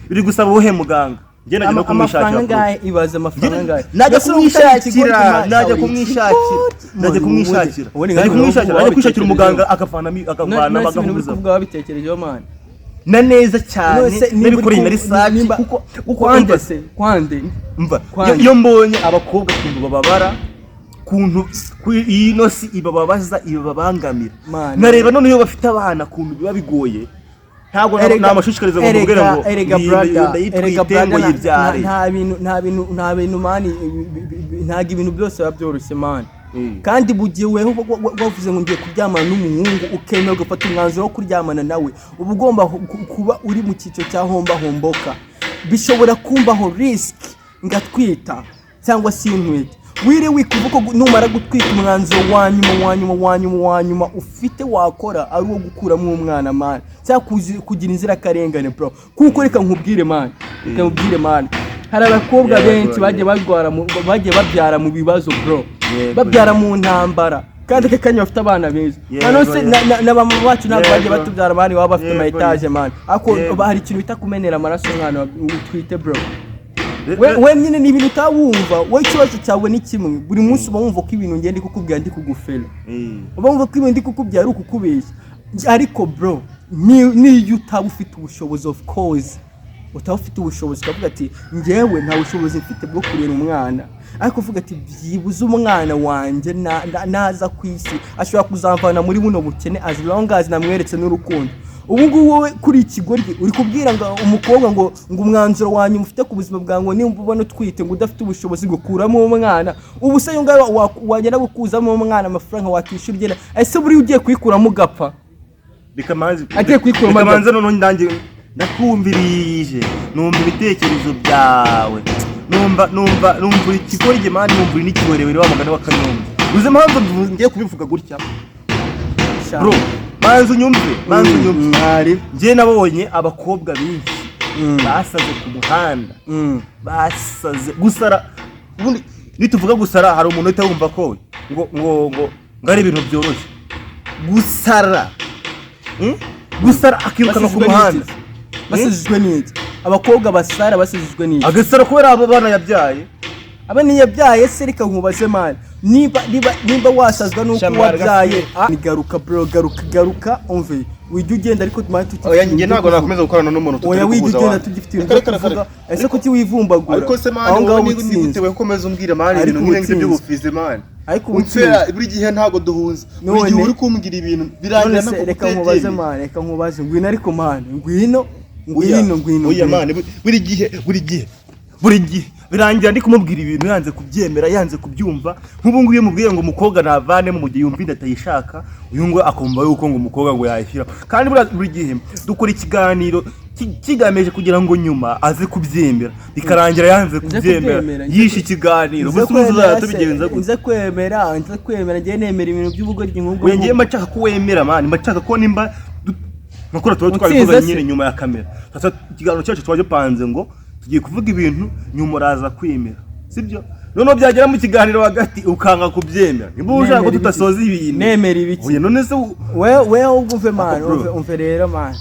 Biri gusaba uwuhe muganga? Njye najya no Amafaranga kumwishakira. angahe? Ibaze, amafaranga angahe? Najya Ese wowe utari ikigoryi, kumwishakira, man, najya uri kumwishakira, ikigoryi. najya kumwishakira, Ubundi najya nkawe kumwishakira, uba najya kwishakira wabitekerejeho. umuganga akavanamo None se ibintu uri agahuza. kuvuga wabitekerejeho, man? Na neza cyane. None se nimba Nabikoreye na uri research. Kuko kwande umva, se kwande? Mva. Kwande. Iyo mbonye abakobwa ukuntu bababara, ukuntu iyi si ibababaza, ibabangamira, Man. nareba none iyo bafite abana ukuntu biba bigoye, ntabwo namushishikariza ngo mubwire ngo Erega iyi brother, nda erega yitwite brother, ngo yibyare. Nta bintu man, ntabwo ibintu byose biba byoroshye, man. Kandi bugiye weho wavuze ngo ngiye kuryamana n'umuhungu, ukemera ugafata umwanzuro wo kuryamana nawe, uba ugomba kuba uri mu cyiciro cya homba homboka. Bishobora kumbaho risk ngatwita cyangwa sintwite. Wire wikuva ko numara gutwita, umwanzuro wa nyuma, wa nyuma, wa nyuma, wa nyuma ufite wakora ari uwo gukuramo umwana, man, cyangwa kugira inzirakarengane, bro. Kuko reka nkubwire, man, reka nkubwire, man, hari abakobwa benshi bagiye barwara bagiye babyara mu bibazo, bro, babyara mu ntambara, kandi aka kanya bafite abana beza. Hano se na bamama bacu ntabwo bagiye batubyara, man, baba bafite ama etaje, man, ariko hari ikintu bita kumenera amaraso umwana utwite, bro. We nyine ni ibintu utawumva. Wowe ikibazo cyawe ni kimwe: buri munsi uba wumva ko ibintu ngenda ndi kukubwira ndi kugufera, uba wumva ko ibintu ndi kukubwira ari ukukubeshya. Ariko bro, niyo utaba ufite ubushobozi, of course utaba ufite ubushobozi, ukavuga ati njyewe nta bushobozi mfite bwo kurera umwana, ariko uvuga ati byibuze umwana wanjye naza ku isi ashobora kuzamvana muri buno bukene, as long as namweretse n'urukundo. Ubu ngubu wowe kuri ikigoryi uri kubwira ngo umukobwa ngo umwanzuro wa nyuma ufite ku buzima bwawe, ngo nimba ubona utwite, ngo udafite ubushobozi, ngo kuramo umwana. Ubu se ngayo wagenda gukuzamo umwana, amafaranga wakishyura ugenda, ese buriya ugiye kuyikuramo ugapfa? Reka manze. Agiye kuyikuramo. Reka manze noneho ndange ndakumvirije, numva ibitekerezo byawe, numva uri ikigoryi, man, numva uri n'ikiwerewere wa mugani wa Kanyombya. Uzi impamvu ngiye kubivuga gutya, bro? Manze unyumve, manze unyumve. Mwari. Njye nabonye abakobwa benshi basaze ku muhanda, basaze gusara. Ubundi nituvuga gusara, hari umuntu uhita wumva ko ngo ari ibintu byoroshye gusara. Gusara akirukanka ku Basizwe muhanda. n'iki? Basizwe n'iki? Abakobwa basara basizwe n'iki? Agasara kubera abo bana yabyaye. Aba ntiyabyaye se? Reka nkubaze, man, niba wasazwa n'uko Shamara. wabyaye. Ah, garuka bro, garuka, garuka, umve, wijya ugenda, ariko tumara tukifite Oya, ibintu njye byo ntabwo kuvuga. nakomeza gukorana n'umuntu Oya, tutari wijya guhuza ugenda, abantu. tugifite ibintu Reka, byo reka, kuvuga. reka. Ese kuki wivumbagura? Ariko se man, Aho ngaho wowe ni ubutsinzi. gute ukomeza umbwira, man, Ariko ibintu nk'ibi ubutsinzi. by'ubufize, man? Ariko Unsera ubutsinzi. buri gihe, ntabwo duhuza. Buri gihe uri kumbwira ibintu birangira None se ntabwo reka nkubaze, man, reka nkubaze, ngwino, ariko man, ngwino, ngwino, ngwino, Oya. ngwino. Man, buri gihe, buri gihe. Buri gihe birangira ndi kumubwira ibintu yanze kubyemera, yanze kubyumva. Nk'ubu ngubu iyo mubwiye ngo umukobwa navanemo, mu gihe yumva inda atayishaka, uyu nguyu akumva yuko ngo umukobwa ngo yayishyira. Kandi buri gihe dukora ikiganiro kigamije kugira ngo nyuma aze kubyemera, bikarangira yanze Nze kubyemera. kubyemera, Yishe ikiganiro. Nze Gusa ubu kwemera tuzajya se, tubigenza gutya. Nze kwemera, njye nemera ibintu by'ubugoryi nk'ubwo. We, ngiye mba nshaka ko wemera, man, mba nshaka ko nimba nkakora tuba Utsinze twabivuga se? nyine nyuma ya kamera. Sasa ikiganiro cyacu tuba gipanze ngo tugiye kuvuga ibintu, nyuma uraza kwemera, sibyo? Noneho byagera mu kiganiro hagati ukanga kubyemera. Niba ushaka ko Nemera ibiki? tudasoza ibintu. Nemera ibiki? Oya, none se We ahubwo umve, man. Ako, bro. Umve rero, man,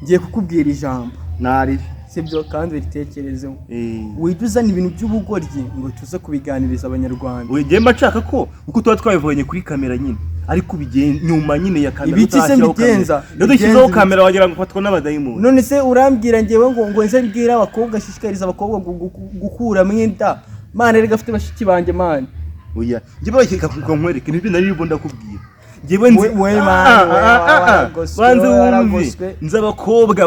ngiye kukubwira ijambo. Nariri. Sibyo? Kandi uritekerezeho. Eh. Wijya uzana ibintu by'ubugoryi ngo tuze kubiganiriza Abanyarwanda. Oya, ngiye mba nshaka ko uko tuba twabivuganye kuri kamera nyine, ariko nyuma nyine ya kamera Ibiki se tutashyiraho kamera. mbigenza? Iyo dushyizeho Mbigenza. kamera wagira ngo ufatwa n'abadayimoni. None se urambwira ngewe ngo nze mbwire abakobwa, ashishikariza abakobwa gukuramo inda? Man, erega afite bashiki banjye, man. Oya, njye bakeka nkwereke nibyo nari ndimo ndakubwira. Njyewe nzi We man, Ah, we ah, ah, ah. waragoswe, Banze we wumve. waragoswe. Nzi abakobwa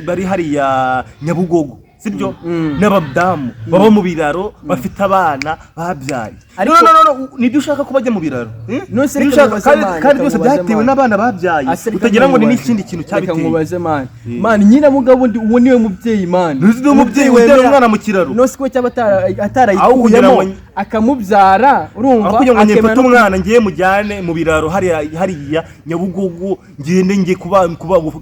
bari hariya Nyabugogo, sibyo? N'abadamu baba mu biraro bafite abana babyaye. No, no, no, no, nibyo ushaka ko bajya mu biraro, eh? None se Nibyo reka ushaka- nkubaze, kandi man, kandi reka byose nkubaze, byatewe man. n'abana babyaye. Ase reka Utagira ngo ni nkubaze. n'ikindi kintu Reka cyabiteye. nkubaze, man. Man, nyina mugabo ndi uwo niwe mubyeyi, man. Ntuzi ni umubyeyi ubyara umwana mu kiraro. No siko cyaba Aho kugira atarayikuyemo ngo- akamubyara, urumva? Aho kugira ngo Akemera mfate no umwana ngiye mujyane mu biraro hariya Nyabugogo, ngende ngiye kuba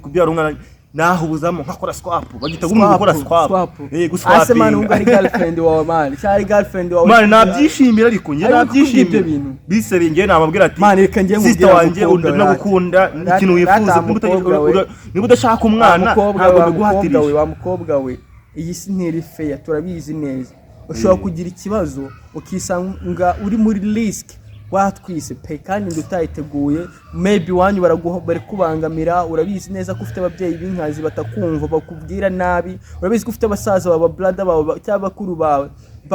kubyara umwana, nahubuzamo nkakora swap, bagita ngo gukora swap, eh. Ase man, ubwo ari Guswapinga. girlfriend wawe, man, cyari girlfriend wawe. Man, nabyishimira, ariko njye Ariko kubw'ibyo nabyishimira bintu. bisebeye, njye namabwira ati Man, reka njye sister nkubwire wanjye, mukobwa we, ndagukunda, ikintu wifuza, rata mukobwa we. niba udashaka umwana Wa mukobwa ntabwo we, wa mukobwa we, mbiguhatirije. wa mukobwa we, iyi si ntiri fair, turabizi neza. Ushobora kugira ikibazo ukisanga uri muri risk. Watwise pe, kandi inda utayiteguye, maybe iwanyu bari kubangamira. Urabizi neza ko ufite ababyeyi b'inkazi batakumva, bakubwira nabi. Urabizi ko ufite abasaza bawe, brother bawe cyangwa bakuru bawe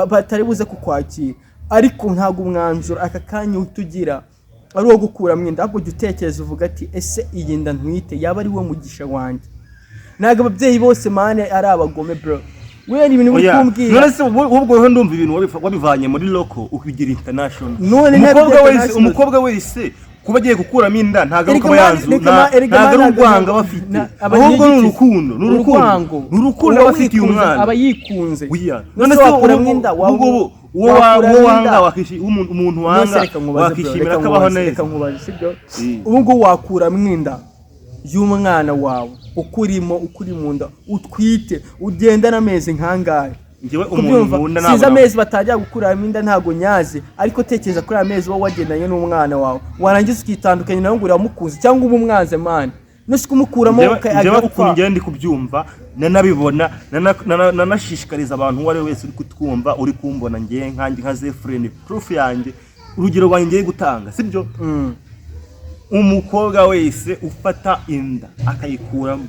batari buze kukwakira, ariko ntabwo umwanzuro aka kanya uhita ugira ari uwo gukuramo inda. Ahubwo jya utekereza uvuga ati: "Ese iyi nda ntwite yaba ari wo mugisha wanjye?" Ntabwo ababyeyi bose, man, ari abagome, bro. Wenda ibintu uri Oya, kumbwira none se ubwo weho ndumva ibintu wabivanye muri local ukigira international. None ntabwo Umukobwa wese, international. umukobwa wese kuba agiye gukuramo inda ntabwo ari Erega uko aba yanzu erega ntabwo ari man, urwango aba afite, ahubwo ni urukundo, ni urukundo, urwango. ni urukundo Uba aba afitiye wikunze, umwana. Aba yikunze. Oya. None None se se wakuramo inda ubu ngubu uwo wakuramo uwo wanga inda? umuntu None se wanga reka nkubaze, bro, wakishimira reka ko abaho nkubaze, neza? Reka nkubaze, sibyo? Eh. Ubu ngubu wakuramo inda y'umwana wawe ukurimo, ukuri mu nda, utwite, ugenda n'amezi nkangahe? Njyewe umuntu Kubyumva nkunda sinzi ntabwo amezi batangira gukuramo inda, ntabwo nyazi, ariko tekereza kuri aya mezi wowe wagendanye n'umwana wawe, warangiza ukitandukanya nawe ngo uramukunze cyangwa uba umwanze, man. Nose kumukuramo Njyewe agapfa. ukuntu ngenda ndi kubyumva, nanabibona, nanashishikariza abantu, uwo ari we wese uri kutwumva, uri kumbona, ngewe nkanjye nka Zefureni, proof yanjye, urugero rwanjye ngiye gutanga, sibyo? Umukobwa wese ufata inda akayikuramo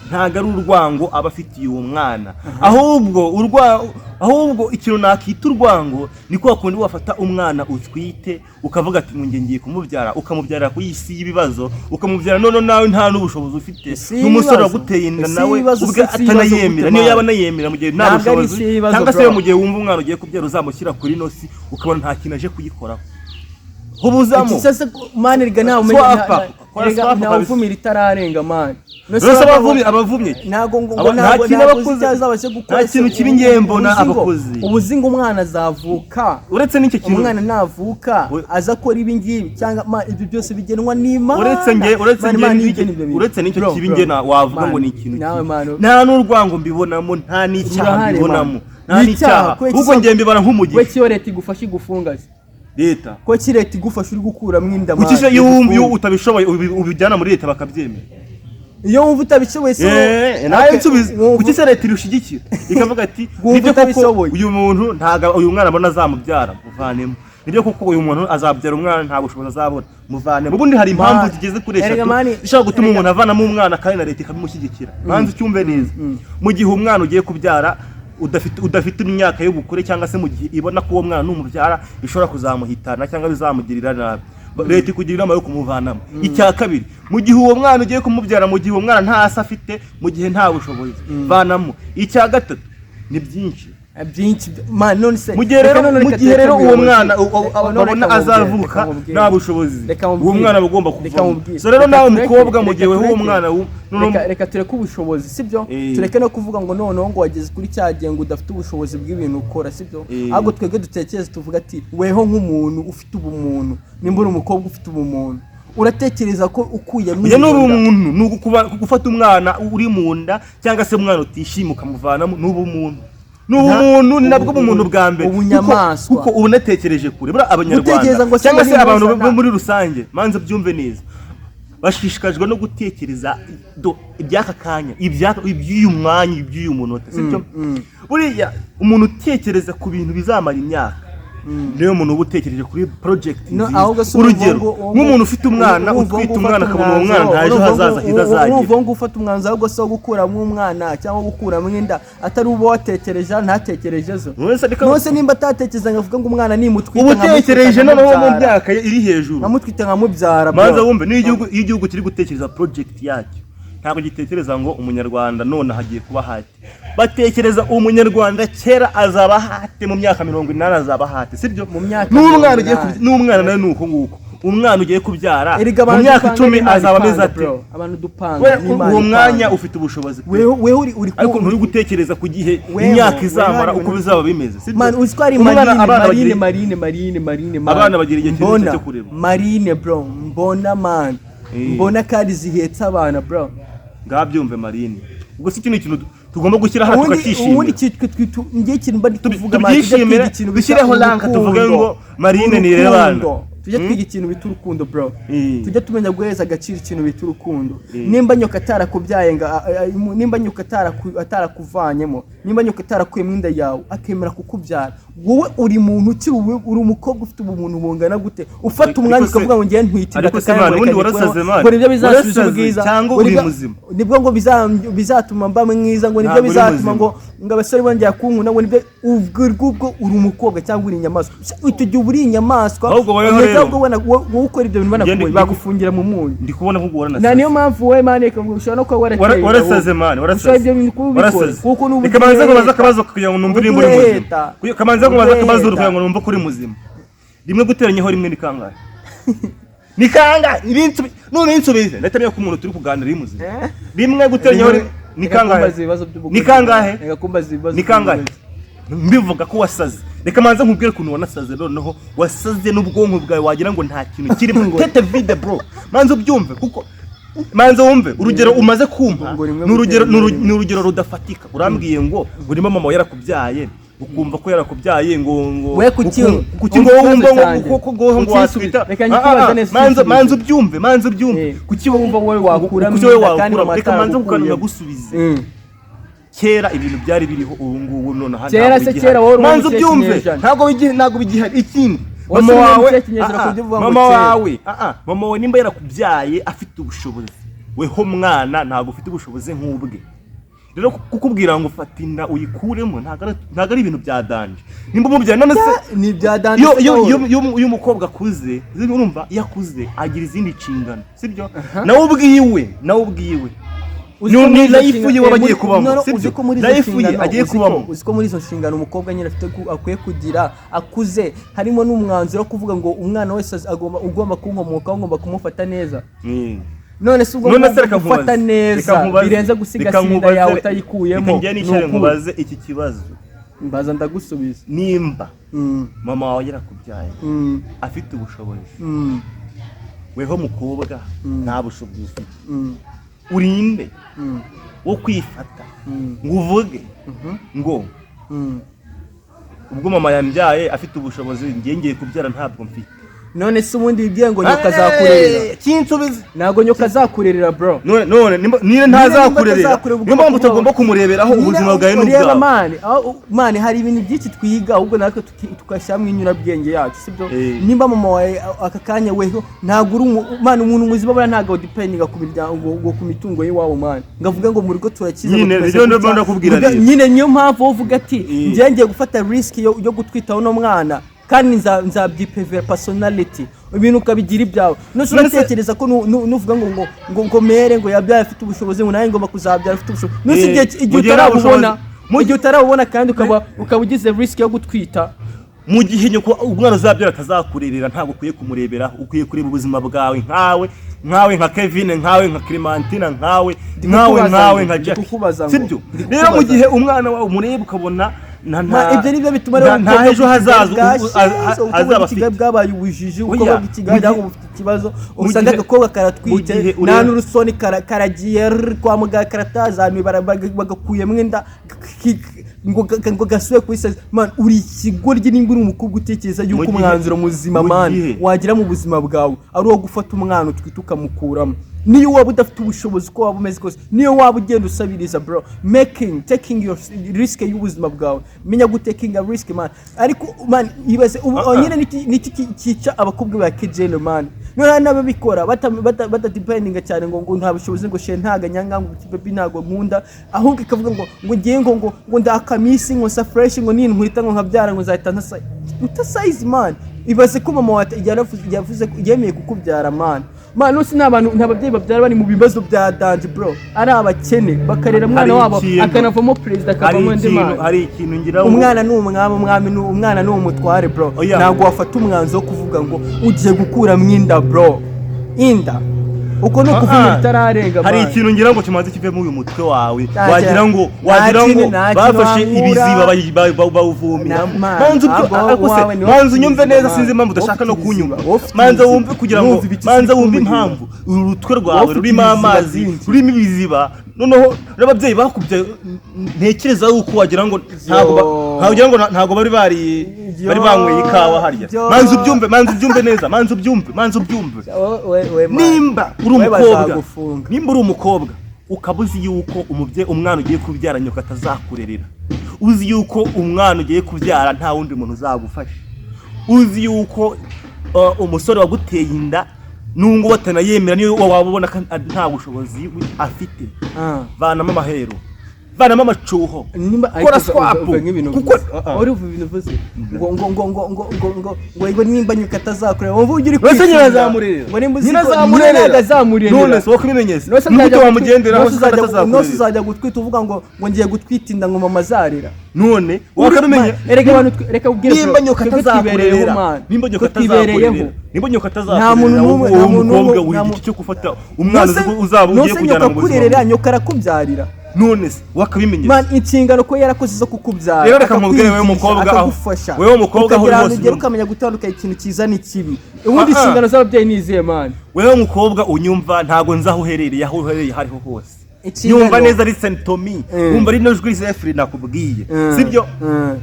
ntabwo ari urwango aba afitiye uwo mwana, ahubwo ikintu nakita urwango ni kwa kundi wafata umwana utwite ukavuga ati ngo ngiye kumubyara, ukamubyara ku isi y'ibibazo, ukamubyara none nawe nta n'ubushobozi ufite, Isi n'umusore y'ibibazo. waguteye inda Isi nawe y'ibibazo, ubwe si isi y'ibibazo atanayemera, gute, niyo man? yaba anayemera mu gihe nta Ntabwo ari bushobozi, isi y'ibibazo, cyangwa se bro. mu gihe wumva umwana ugiye kubyara uzamushyira kuri ino si, ukabona nta kintu aje kuyikoraho, ubuzamo. Iki sasa, man, erega ntawe umenya Swap up. Kora erega swap ntawe kabisa. uvumira itararenga, man. None se abavumye Ntabwo ngo nta ntabwo kintu ntabwo abakozi- uzi icyo azabashe gukora. nta kintu kibi ngewe mbona abakozi. Ubuzi ngo umwana azavuka, Uretse n'icyo kintu, umwana navuka aza akora ibi ngibi cyangwa ibyo byose bigenwa n'Imana. Uretse nge uretse Man, nge man, n'icyo- igena ibyo bintu. Uretse n'icyo Bro, kibi bro. nge wavuga Man, ngo ni ikintu nawe kibi. man, Nta n'urwango mbibonamo, nta n'icyaha Urahari, mbibonamo, man. nta Ni n'icyaha, icyaha, kubera ahubwo iki nge mbibara we nk'umugisha. kiyo leta igufasha igufunga se? Leta? Ko ki leta igufasha uri gukuramo inda, man, Kuki se iyo wumva iyo igufunga? utabishoboye ubijyana muri leta bakabyemera? Iyo wumva utabishoboye se Nawe nsubiza. Wumva- Kuki se leta irushyigikira ikavuga ati Wumva nibyo koko utabishoboye. uyu muntu ntago uyu mwana abona azamubyara, muvanemo. Nibyo koko uyu muntu azabyara umwana, nta bushobozi azabona, muvanemo. Ubundi hari impamvu Man, zigeze kuri erega eshatu man, zishobora gutuma erega- umuntu avanamo umwana kandi na leta ikabimushyigikira. Banza ucyumve neza. Mu gihe umwana ugiye kubyara udafite imyaka y'ubukure, cyangwa se mu gihe ibona ko uwo mwana numubyara bishobora kuzamuhitana cyangwa bizamugirira nabi, leta ikugira inama yo kumuvanamo. Icya kabiri, mu gihe uwo mwana ugiye kumubyara, mu gihe uwo mwana nta se afite, mu gihe nta bushobozi, vanamo. Icya gatatu, ni byinshi. Byinshi, man. None se Mu gihe reka rero none mu reka gihe rero tureke uwo umuyobozi. mwana Reka none babona reka nkubwire, azavuka reka nkubwire. nta bushobozi, Reka uwo nkubwire. mwana aba agomba Reka kuvamo. nkubwire. So rero Reka nawe tureke, mukobwa, mu reka gihe weho uwo tureke. mwana Reka tureke ubushobozi, sibyo? Tureke no kuvuga ngo noneho ngo wageze kuri cya gihe ngo udafite ubushobozi bw'ibintu ukora, sibyo? Ahubwo twebwe dutekereze tuvuga ati weho nk'umuntu ufite ubumuntu, nimba uri umukobwa ufite ubumuntu, uratekereza ko ukuyemo Uyu ni inda- ubumuntu, ni gufata umwana uri mu nda cyangwa se umwana utishima ukamuvanamo, ni ubumuntu, ni ubumuntu, ni nabwo bumuntu bwa mbere. Ubunyamaswa. Kuko ubu natekereje kure, buriya Abanyarwanda Gutekereza ngo se cyangwa se ngo abantu ni bo muri rusange, manza byumve neza, bashishikajwe no gutekereza iby'aka kanya, iby'uyu mwanya, iby'uyu munota, sibyo? Buriya umuntu utekereza ku bintu bizamara imyaka niyo muntu uba utekereje kuri project No, nziza. ahubwo se Urugero, nk'umuntu ufite umwana, urumva ngo utwite ufata umwana, akabona uwo mwana umwanzuro, nta ejo urumva ngo- hazaza heza azagira. Urumva ngo ufata umwanzuro ahubwo si wo gukuramo umwana cyangwa gukuramo inda, atari uba watekereje ntatekereje zo. Nonese Nonese nimba atatekereza ngo avuge ngo umwana nimutwite uba utekereje noneho mu nkamubyara. myaka iri hejuru. Nkamutwite nkamubyara, bro. Manza wumve, niyo igihugu, iyo igihugu kiri gutekereza project yacyo, ntabwo gitekereza ngo umunyarwanda none hagiye kuba hate. Batekereza umunyarwanda kera azaba hate, mu myaka 80 azaba hate, sibyo? Mu myaka N'umwana ugiye 80. N'umwana nawe ni uko nguko, umwana ugiye kubyara Erega mu abantu myaka dupanga 10 n'Imana azaba ameze ipanga, ate? bro. Abantu dupanga We, n'Imana uwo mwanya ipanga. ufite ubushobozi pe. Wewe uri Ariko nturi gutekereza ku gihe Weho, imyaka weho izamara hari uko bizaba bimeze, sibyo? Man, uzi ko hari Umwana- marine, abana marine, bagira- marine, marine, marine, man. Abana bagira igihe kinini Mbona, cyo kurema. Marine, bro, mbona, man. Mbona kandi zihetse abana, bro. Ngabyumve, marine. Ubwo si iki ni ikintu tugomba gushyira hano Ubundi tukakishimira? kitwe twitu ngiye ikintu mba ndi kuvuga, man, tujye Tubyishimire, twiga ikintu bita dushyireho ranka tuvuge urukundo. ngo marine ni abana. Urukundo. Tujye twiga ikintu bita urukundo, bro. Tujye tumenya guheza agaciro ikintu bita urukundo. Nimba nyoka atarakubyaye nga nimba nyoka atarakuvanyemo, nimba nyoka atarakuyemo inda yawe akemera kukubyara, wowe uri muntu ki? Wowe uri umukobwa ufite ubumuntu bungana gute ufata umwanya ukavuga ngo ngiye ntwite inda Ariko aka se kanya man, ngo ubundi reka warasaze, nyikureho, man. ngo nibyo bizasubiza Warasaze ubwiza, cyangwa ngo uri muzima? Nibwo ngo bizatuma mba mwiza, ngo nibyo Ntabwo uri bizatuma muzima. ngo abasore bongera kunkunda, ngo nibyo ubwo ngubwo uri umukobwa cyangwa uri inyamaswa? Icyo gihe uba uri inyamaswa. Ahubwo wowe Ndetse rero. ahubwo wowe ukora ibyo bintu Ngende- banakubonye bagufungira mu munyu. Ndi kubona ko Na waranasaze. niyo mpamvu wowe, man, reka ngo ushobora no kuba warateye inda Warasaze wowe. man, Ushobora warasaze. ibyo bintu kuba ubikora Warasaze. kuko n'ubu Reka manze nkubaze akabazo kugira ngo numve nimba uri muzima. Uduheta. Kamanze nkubaze akabazo Uduheta. kugira ngo numve ko uri muzima. Rimwe guteranyaho rimwe ni kangahe? Ni kangahe? None insubize. Ndatamenya ko umuntu turi kuganira ari muzima. Eh? Rimwe guteranyaho rimwe ni Reka kangahe? kumbaza ibibazo by'ubugoryi. Ni kangahe? Reka kumbaza ibibazo Ni kangahe? by'ubugoryi. Mbivuga ko wasaze. Reka manze nkubwire ukuntu wanasaze. Noneho wasaze n'ubwonko bwawe wagira ngo nta kintu kirimo, tête vide, bro. Manze ubyumve, kuko manze wumve urugero umaze kumpa. Ngo rimwe Ni urugero guteranya rimwe. Ni urugero rudafatika. Urambwiye ngo urimo mama wawe yarakubyaye, ukumva ko yarakubyaye ngo We kuki kuki ngo wowe wumva ngo cyanjye? kuko ngo Ukinsubize. watwita. Reka nyikubaze neza, Manze ukinsubize. Manze ubyumve, manze ubyumve. Kuki wumva wowe wakuramo Kuki wowe inda kandi wakuramo? mama Reka manze ataragukuyemo? nkagusubize. Kera ibintu byari biriho, ubu ngubu nonaha Kera ntabwo se bigihari. kera wowe uri Manze mu ubyumve. kinyejana. Ntabwo bigihari. Ikindi, Wowe mama se uri mu wawe kinyejana ku buryo uvuga ngo mama kera. wawe mama wawe nimba yarakubyaye afite ubushobozi, weho mwana ntabwo ufite ubushobozi nk'ubwe. Rero kukubwira ngo fata inda uyikuremo ntabwo ari ibintu bya danger. Nimba umubyaye, none se Ni ibya danger iyo umukobwa akuze, urumva, iyo akuze agira izindi nshingano, sibyo? Nawe ubwiwe ni life yiwe aba agiye kubamo, sibyo? Life ye agiye kubamo. Uzi ko muri izo nshingano umukobwa nyine afite akwiye kugira akuze harimo n'umwanzuro wo kuvuga ngo umwana wese agomba ugomba kunkomokaho ngomba kumufata neza. None se ubwo None se ngubwo reka gufata nkubaze. neza Reka nkubaze. birenze Reka gusigasira inda nkubaze. yawe utayikuyemo, Reka njye ni nicare ukuhe? nkubaze iki kibazo. Mbaza ndagusubiza. Nimba mama wawe yarakubyaye afite ubushobozi, weho mukobwa nta bushobozi ufite, urinde wo kwifata ngo uvuge ngo ubwo mama yambyaye afite ubushobozi, ngiye ngiye kubyara ntabwo mfite? None se ubundi bibwiye ngo nyoka azakurerera? Kinsubize. Ntabwo nyoka azakurerera, bro. None niba ntazakurerera, ntazakurera, niyo mpamvu utagomba kumureberaho Nyine ubuzima bwawe ureba n'ubwawe. Man, man, hari ibintu byinshi twiga ahubwo natwe tugashyiramo inyurabwenge yacu, sibyo? Nimba mama wawe aka kanya weho ntabwo uri man, umuntu muzima buriya ntabwo dependinga ku miryango ngo ku mitungo y'iwabo, man, ngo avuge ngo mu rugo turakize, ngo Nyine, tumeze nibyo gutya. ndimo ndakubwira rero. Nyine niyo mpamvu wowe uvuga ati njye ngiye gufata risk yo gutwita uno mwana kandi nzabyipevera personality, ibintu ukabigira ibyawe. None se None se- uratekereza ko nuvuga ngo mere ngo yabyaye afite ubushobozi, ngo nawe ngomba kuzabyara afite ubushobozi, none se igihe Mu gihe nta utarabubona, bushobozi- mu gihe utarabubona kandi ukaba ugize risk yo gutwita? Mu gihe nyoko umwana uzabyara atazakurerera, ntabwo ukwiye kumurebera. Ukwiye kureba ubuzima bwawe nkawe nka Kevin, nkawe nka Clementina, nkawe Ndi nkawe kukubaza nkawe ngo, nka ndi Jack, kukubaza ngo, sibyo? ndi Rero mu kukubaza. gihe umwana wawe umureba ukabona nta Ibyo nibyo bituma rero nta ubukobwa ejo hazaza bwashize, ubukobwa azaba bw'ikigali afite. bwabaye ubujiji, ubukobwa Oya, bw'ikigali ahubwo bufite ikibazo. Usanga agakobwa karatwite, mu gihe nta n'urusoni, karagiye kwa muganga, karatazanuye, bagakuyemo inda ngo gasubire kuri size. Man, uri ikigoryi nimba uri umukobwa utekereza yuko umwanzuro muzima, Mu man, wagira mu buzima bwawe ari uwo gufata umwana utwite ukamukuramo, niyo waba udafite ubushobozi uko waba umeze kose, niyo waba ugenda usabiriza, bro, making taking your risk y'ubuzima bwawe, menya gutakinga risk, man. Ariko man, ibaze ubu nyine niki cyica abakobwa ba kejeno, man? Noneho n'ababikora batadependinga cyane ngo nta bushobozi, ngo she ntago nyanga, ngo baby ntago nkunda, ahubwo ikavuga ngo ngiye ngo ndakamisi, ngo sa fresh, ngo nintwita ngo nkabyara ngo nzahita ntasa utasayizi. Man, ibaze ko mama wawe yavuze ko yemeye kukubyara, man. Man, nose nta bantu, nta babyeyi babyara bari mu bibazo bya danger, bro, ari abakene, bakarera umwana Hari wabo akanavamo perezida, hari akavamo undi ikintu man. Hari ikintu ngira ngo Umwana ni umwami, umwami ni umwana ni umutware, bro. Oya. Ntabwo wafata umwanzuro wo kuvuga ngo ugiye gukuramo inda, bro. Inda uko ni ukuvuga itararenga, Hari man. ikintu ngira ngo kimaze kivemo uyu mutwe wawe. Nta Wagira ngo nta wagira ngo nta kintu bafashe wankura. ibiziba bawuvomeramo. Man, Manza ubyo ahubwo ariko se wawe ni wowe manza ufite unyumve ibiziba, neza. man. Sinzi impamvu Wowe udashaka no ufite kunyumva. ibiziba, wowe ufite Manza ibiziba. wumve kugira ngo Numva ibiki manza wumve kumbwira. impamvu uru rutwe Wowe rwawe ufite rurimo ibiziba amazi, byinshi. rurimo ibiziba. Noneho n'ababyeyi bakubyaye, ntekereza yuko wagira ngo ntabwo wagira ngo ntabwo bari bari bari banyweye ikawa harya. Yo. Manza ubyumve, manza ubyumve neza, manza ubyumve, manza ubyumve. We, man. Nimba uri We umukobwa, bazagufunga. nimba uri umukobwa ukaba uzi yuko umubyeyi, umwana ugiye kubyara, nyoko atazakurerera, uzi yuko umwana ugiye kubyara nta wundi muntu uzagufasha, uzi yuko umusore waguteye inda nubwo batanayemera, niyo waba ubona ko nta bushobozi afite, vanamo amahero, vanamo amacuho, Nimba kora ariko swap. uva nk'ibintu Kuko uvuze. Uri uvuga ibintu uvuze ngo ngo nimba nyuka atazakurera, wumva ujya uri Wese nyina kwishinga. azamurerera. Ngo nimba uzi Nyina ko azamurerera. nyina ntabwo azamurerera. None se wowe kubimenyesha None se ni gute uzajya wamugenderaho none se se kandi none se atazakurerera? uzajya gutwita uvuga ngo ngiye gutwita inda ngo mama azarera? None wakabimenye. Erega abantu reka ubwire Nimba bro, nyoka twebwe twibereyeho, atazakurerera, man. nimba nyoka Twe twibereyeho. atazakurerera, nimba nyoka Nta muntu atazakurerera, n'umwe, wowe nta muntu umukobwa n'umwe, uri nta igiti cyo gufata umwana uzi ko uzaba ugiye None se kujyana nyoka mu buzima akurerera, bubi. nyoka arakubyarira? None se wakabimenye? Man, inshingano ko yarakoze zo kukubyara, Rero reka nkubwire wowe akakwigisha, mukobwa akagufasha, wewe mukobwa aho uri ukagera ahantu hose ugera ukamenya gutandukanya ikintu cyiza n'ikibi. Ubundi Ah, ah. inshingano z'ababyeyi ni izihe, man? Wewe mukobwa unyumva, ntago nzi aho uherereye, aho uherereye aho ariho hose, nyumva neza, listen to me. Wumva rino jwi Zefri nakubwiye, sibyo?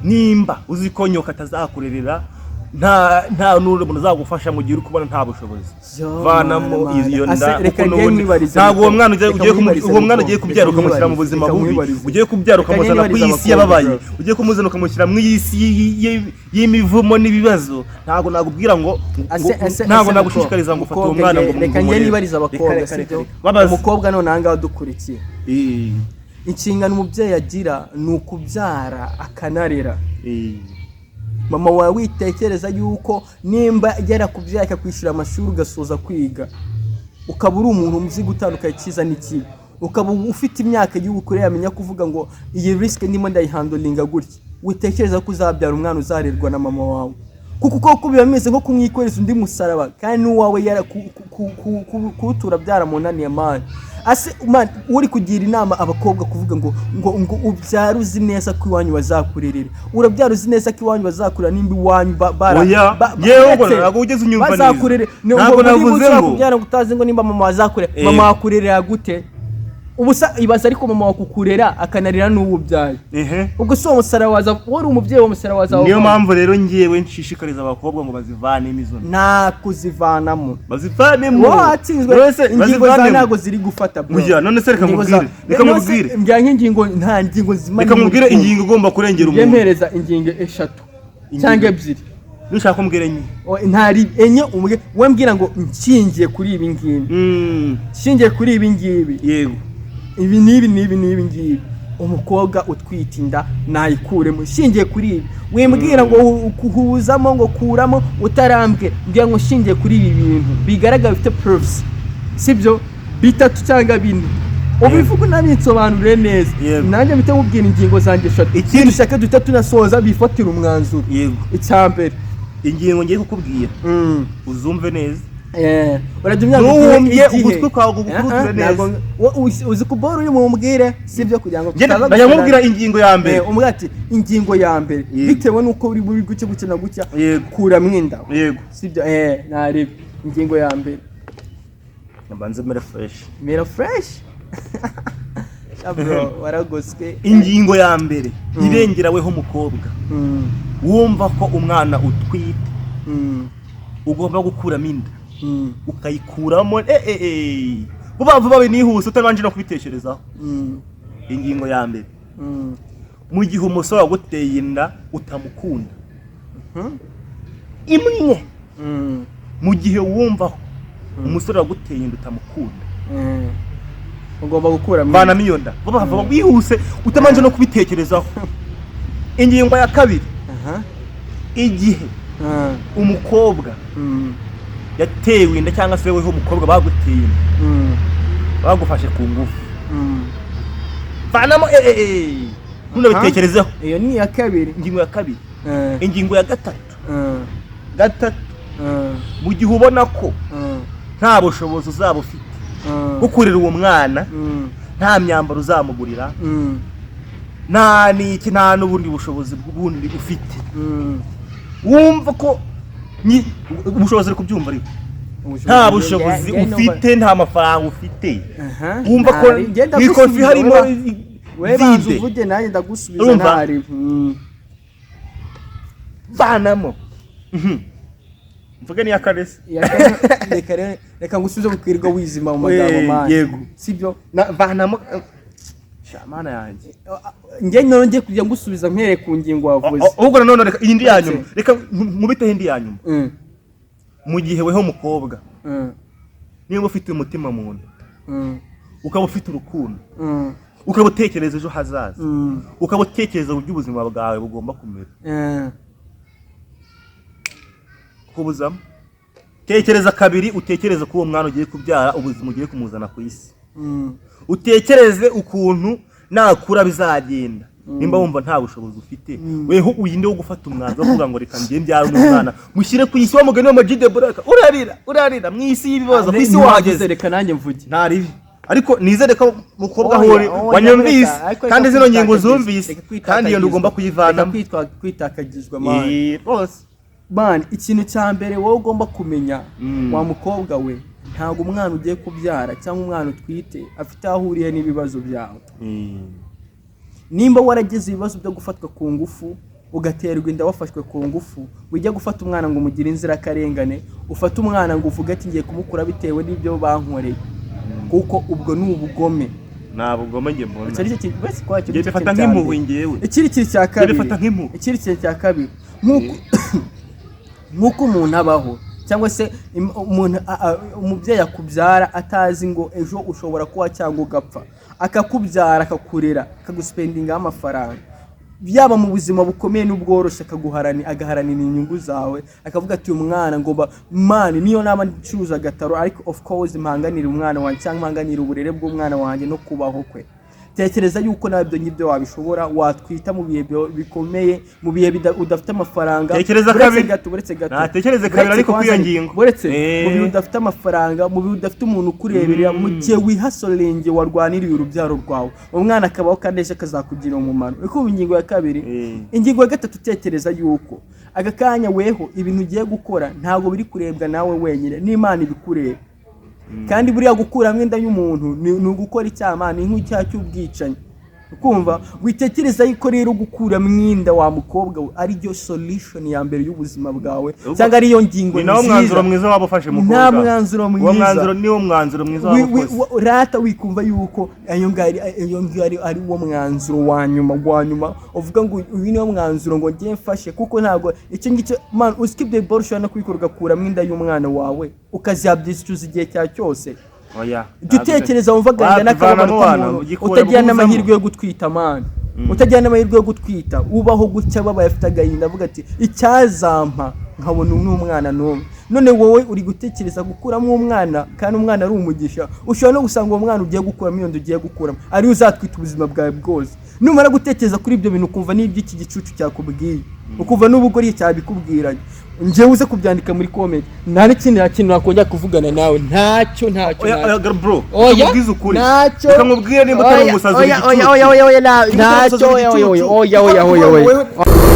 Nimba uzi ko nyoka atazakurerera, nta n'undi muntu uzagufasha mu gihe uri kubona nta bushobozi, Yo, vanamo mana, iyo mana. nda, Ase, reka kuko njye n'ubundi nkwibarize ntabwo uwo mukobwa. mwana ugiye Reka ugiye nkwibarize uwo mwana mukobwa. ugiye kubyara Reka ukamushyira mu nkwibarize. buzima Reka bubi, nkwibarize. ugiye kubyara Reka ukamuzana ku nkwibarize isi abakobwa, yababaye, bro. ugiye kumuzana ukamushyira mu isi y'imivumo n'ibibazo. Ntabwo nagubwira ngo ntabwo Ase nagushishikariza ngo ufate uwo mukobwa, mwana ngo reka njye umurere. nibarize abakobwa, Reka, reka, sibyo? reka. Babaze. Umukobwa none aha ngaha dukurikiye, inshingano umubyeyi agira ni ukubyara akanarera. Mama wawe witekereza yuko nimba yarakubyaye akakwishyura amashuri, ugasoza kwiga, ukaba uri umuntu uzi gutandukanya icyiza n'ikibi, ukaba ufite imyaka y'ubukure yamenya kuvuga ngo iyi risk ndimo ndayihandlinga gutya, witekereza ko uzabyara umwana uzarerwa na mama wawe, kuko uko biba bimeze nko kumwikoreza undi musaraba kandi n'uwawe yara kuwutura byaramunaniye, man. Ase man, uri kugira inama abakobwa kuvuga ngo ubyara uzi neza ko iwanyu bazakurerera, urabyara uzi neza ko iwanyu bazakurera, nimba iwanyu Oya, yewe ubwo ntabwo ugeze unyumva neza. Bazakurere. Ntabwo navuze ngo kubyara ngo utazi ngo nimba mama wazakurera. Mama wakurerera gute? Ubusa ibaza ariko mama wakukurera akanarira n'uwo ubyaye. Ubwo si uwo musaraba waza wari umubyeyi, uwo musaraba waza. Niyo mpamvu rero ngewe nshishikariza abakobwa ngo bazivanemo izo nda. Nta kuzivanamo. Bazivanemo. Wowe watsinzwe. None se Ingingo za bazivanemo? ntabwo ziri gufata, bro. Oya, none se reka Ingingo nkubwire, reka None se nkubwire. mbwira nk'ingingo, nta ngingo zimara. Reka nkubwire ingingo igomba kurengera umuntu. Mpereza ingingo eshatu cyangwa ebyiri. Nushaka kumbwira enye. Ntari enye, umwe we mbwira ngo nshingiye kuri ibi ngibi, nshingiye kuri ibi ngibi, ibi n'ibi n'ibi n'ibi ngibi, umukobwa utwite inda nayikuremo nshingiye kuri ibi. Wimbwira ngo kuhuzamo ngo kuramo utarambwe, mbwira ngo nshingiye kuri ibi bintu bigaragara bifite proofs, sibyo? Bitatu cyangwa bine, ubivuga unabinsobanurire neza. Nanjye mpite mubwira ingingo zanjye eshatu. Dushake duhita tunasoza bifatira umwanzuro. Icya mbere. Ingingo ngiye kukubwira, uzumve neza. Urajya umyaka Nuwumye igihe. ugutwi kwawe gukurutire neza. Ntabwo uzi kubora uri mumbwire, sibyo? Kugira ngo Njye tutaza ndajya gusubira- nkubwira ingingo ya mbere. Umbwira ati ingingo ya mbere, bitewe n'uko uri buri gutya gutya na gutya, kuramo inda, sibyo? Narebe ingingo ya mbere. Mbanze mere fresh. Mera fresh. Sha bro, waragoswe. Ingingo ya mbere irengera weho umukobwa wumva ko umwana utwite ugomba gukuramo inda, ukayikuramo vuba vuba binihuse, utabanje no kubitekerezaho. Ingingo ya mbere, mu gihe umusore waguteye inda utamukunda. Imwe, mu gihe wumva ko umusore waguteye inda utamukunda, Ugomba gukuramo inda. Vanamo iyo nda vuba vuba wihuse, utabanje no kubitekerezaho. Ingingo ya kabiri, igihe umukobwa yatewe inda cyangwa se weho umukobwa baguteye inda, bagufashe ku ngufu, vanamo ntunabitekerezeho. Iyo ni iya kabiri. Ingingo ya kabiri. Ingingo ya gatatu, gatatu, mu gihe ubona ko nta bushobozi uzaba ufite bwo kurera uwo mwana, nta myambaro uzamugurira, nta n'iki, nta n'ubundi bushobozi bundi ufite, wumva ko ubushobozi uri kubyumva ariko Nta bushobozi ufite, nta mafaranga ufite, Aha, wumva ko ntari. Ngenda mu ikofi gusubiza, harimo we banza vide. Uvuge nanjye ndagusubiza. Urumva? Ntari. Vanamo. Mvuge n'iya kane se? Reka reka ngusubize kwirirwa wizima mu magambo, man. Yego. Sibyo? Vanamo. Sha mana yanjye. Njye nongeye kujya ngusubiza mpereye ku ngingo wavuze. Ahubwo nanone reka indi ya Uretse. nyuma, reka nkubiteho indi ya nyuma. Mu gihe weho mukobwa, niba ufite umutima mu nda, ukaba ufite urukundo, ukaba utekereza ejo hazaza, ukaba utekereza uburyo ubuzima bwawe bugomba kumera, kubuzamo, tekereza kabiri, utekereze ko uwo mwana ugiye kubyara, ubuzima ugiye kumuzana ku isi, utekereze ukuntu nakura bizagenda. Nimba wumva nta bushobozi ufite, weho uyinde wo gufata umwanzuro wo kuvuga ngo reka njye mbyare uno mwana mushyire ku isi? Wa mugani wa Majide Black, urarira urarira mu isi y'ibibazo, ku isi Ntiwavuze, wahageze. Reka nanjye mvuge. Nta ribi, ariko nizere ko mukobwa aho Oya, uri oya, wanyumvise, ariko reka kandi zino ngingo kwitakagizwa, zumvise, reka kandi iyo ugomba kuyivanamo. Reka kwitakagizwa, man. Rwose. Man, ikintu cya mbere wowe ugomba kumenya, wa mukobwa we, ntabwo umwana ugiye kubyara cyangwa umwana utwite afite aho ahuriye n'ibibazo byawe. Nimba waragize ibibazo byo gufatwa ku ngufu, ugaterwa inda wafashwe ku ngufu, wijya gufata umwana ngo umugire inzirakarengane, ufate umwana ngo uvuge ati ngiye kumukura bitewe n'ibyo bankoreye, kuko ubwo ni ubugome. Nta bugome njye mbona. Icyo ari cyo kintu uretse kuba icyo Njye nicyo bifata kintu cya nk'impuhwe mbere. ngewe. Ikindi kintu cya kabiri, bifata nk'impuhwe. ikindi kintu cya kabiri, nk'uko umuntu abaho cyangwa se umuntu umubyeyi akubyara atazi ngo ejo ushobora kuba cyangwa ugapfa, akakubyara, akakurera, akaguspendingaho amafaranga, yaba mu buzima bukomeye n'ubworoshye, agaharanira inyungu zawe, akavuga ati uyu mwana ngomba, man, niyo naba ncuruza agataro, ariko of course mpanganira umwana wanjye cyangwa mpanganira uburere bw'umwana wanjye no kubaho kwe. Tekereza yuko nawe ibyo ngibyo wabishobora, watwita mu bihe bikomeye, mu bihe udafite amafaranga. Tekereza Buretse kabiri. gato, buretse gato. Natekereze kabiri Buretse ariko kuri iyo kwanza- ngingo. Buretse mu bihe udafite amafaranga, mu bihe udafite umuntu ukureberera, mu gihe wihasolenge warwaniriye urubyaro rwawe, umwana akabaho kandi ejo akazakugirira umumaro. Uri kumva ingingo ya kabiri? Ingingo ya gatatu, tekereza yuko aka kanya weho ibintu ugiye gukora ntabwo biri kurebwa nawe wenyine, n'Imana ibikureba. Kandi buriya gukuramo inda y'umuntu ni ugukora icyaha, ni nk'icyaha cy'ubwicanyi. Ukumva witekereza yuko rero gukuramo inda, wa mukobwa we, ari ryo solution ya mbere y'ubuzima bwawe cyangwa ariyo ngingo Ni nawo nziza. mwanzuro mwiza waba ufashe, mukobwa. Nta mwanzuro Uwo mwiza. mwanzuro niwo mwanzuro mwiza waba ukoze. Rata wikumva yuko ayo ngayo ari wo mwanzuro wa nyuma uvuga ngo uyu niwo mwanzuro ngo ngiye mfashe, kuko ntabwo icyo ngicyo, man, uziko ibyo boro ushobora no kubikora ugakuramo inda y'umwana wawe ukazabyicuza igihe cyawe cyose. Oya. Jya utekereza wumva agahinda n'akababaro k'umuntu utagira n'amahirwe yo gutwita, man, utagira n'amahirwe yo gutwita, ubaho gutya ababaye, afite agahinda, avuga ati icyazampa nkabona n'umwana n'umwe. None wowe uri gutekereza gukuramo umwana kandi umwana ari umugisha. Ushobora no gusanga uwo mwana ugiye gukuramo, iyo nda ugiye gukuramo, ariwe uzatwita ubuzima bwawe bwose. Numara gutekereza kuri ibyo bintu, ukumva n'iby'iki gicucu cyakubwiye, ukumva n'ubugoryi cyabikubwiranye, njyewe uze kubyandika muri comment. Nta n'ikindi, nta kintu nakongera kuvugana nawe, ntacyo, ntacyo, Oya. ntacyo. Oya bro. Oya, Reka nkubwize ukuri. ntacyo. Reka nkubwire, nimba utari Oya, umusazi uri oya, oya, igicucu. oya, oya, oya, Nimba utari umusazi ntacyo, uri oya, oya, igicucu. oya, oya, oya, oya.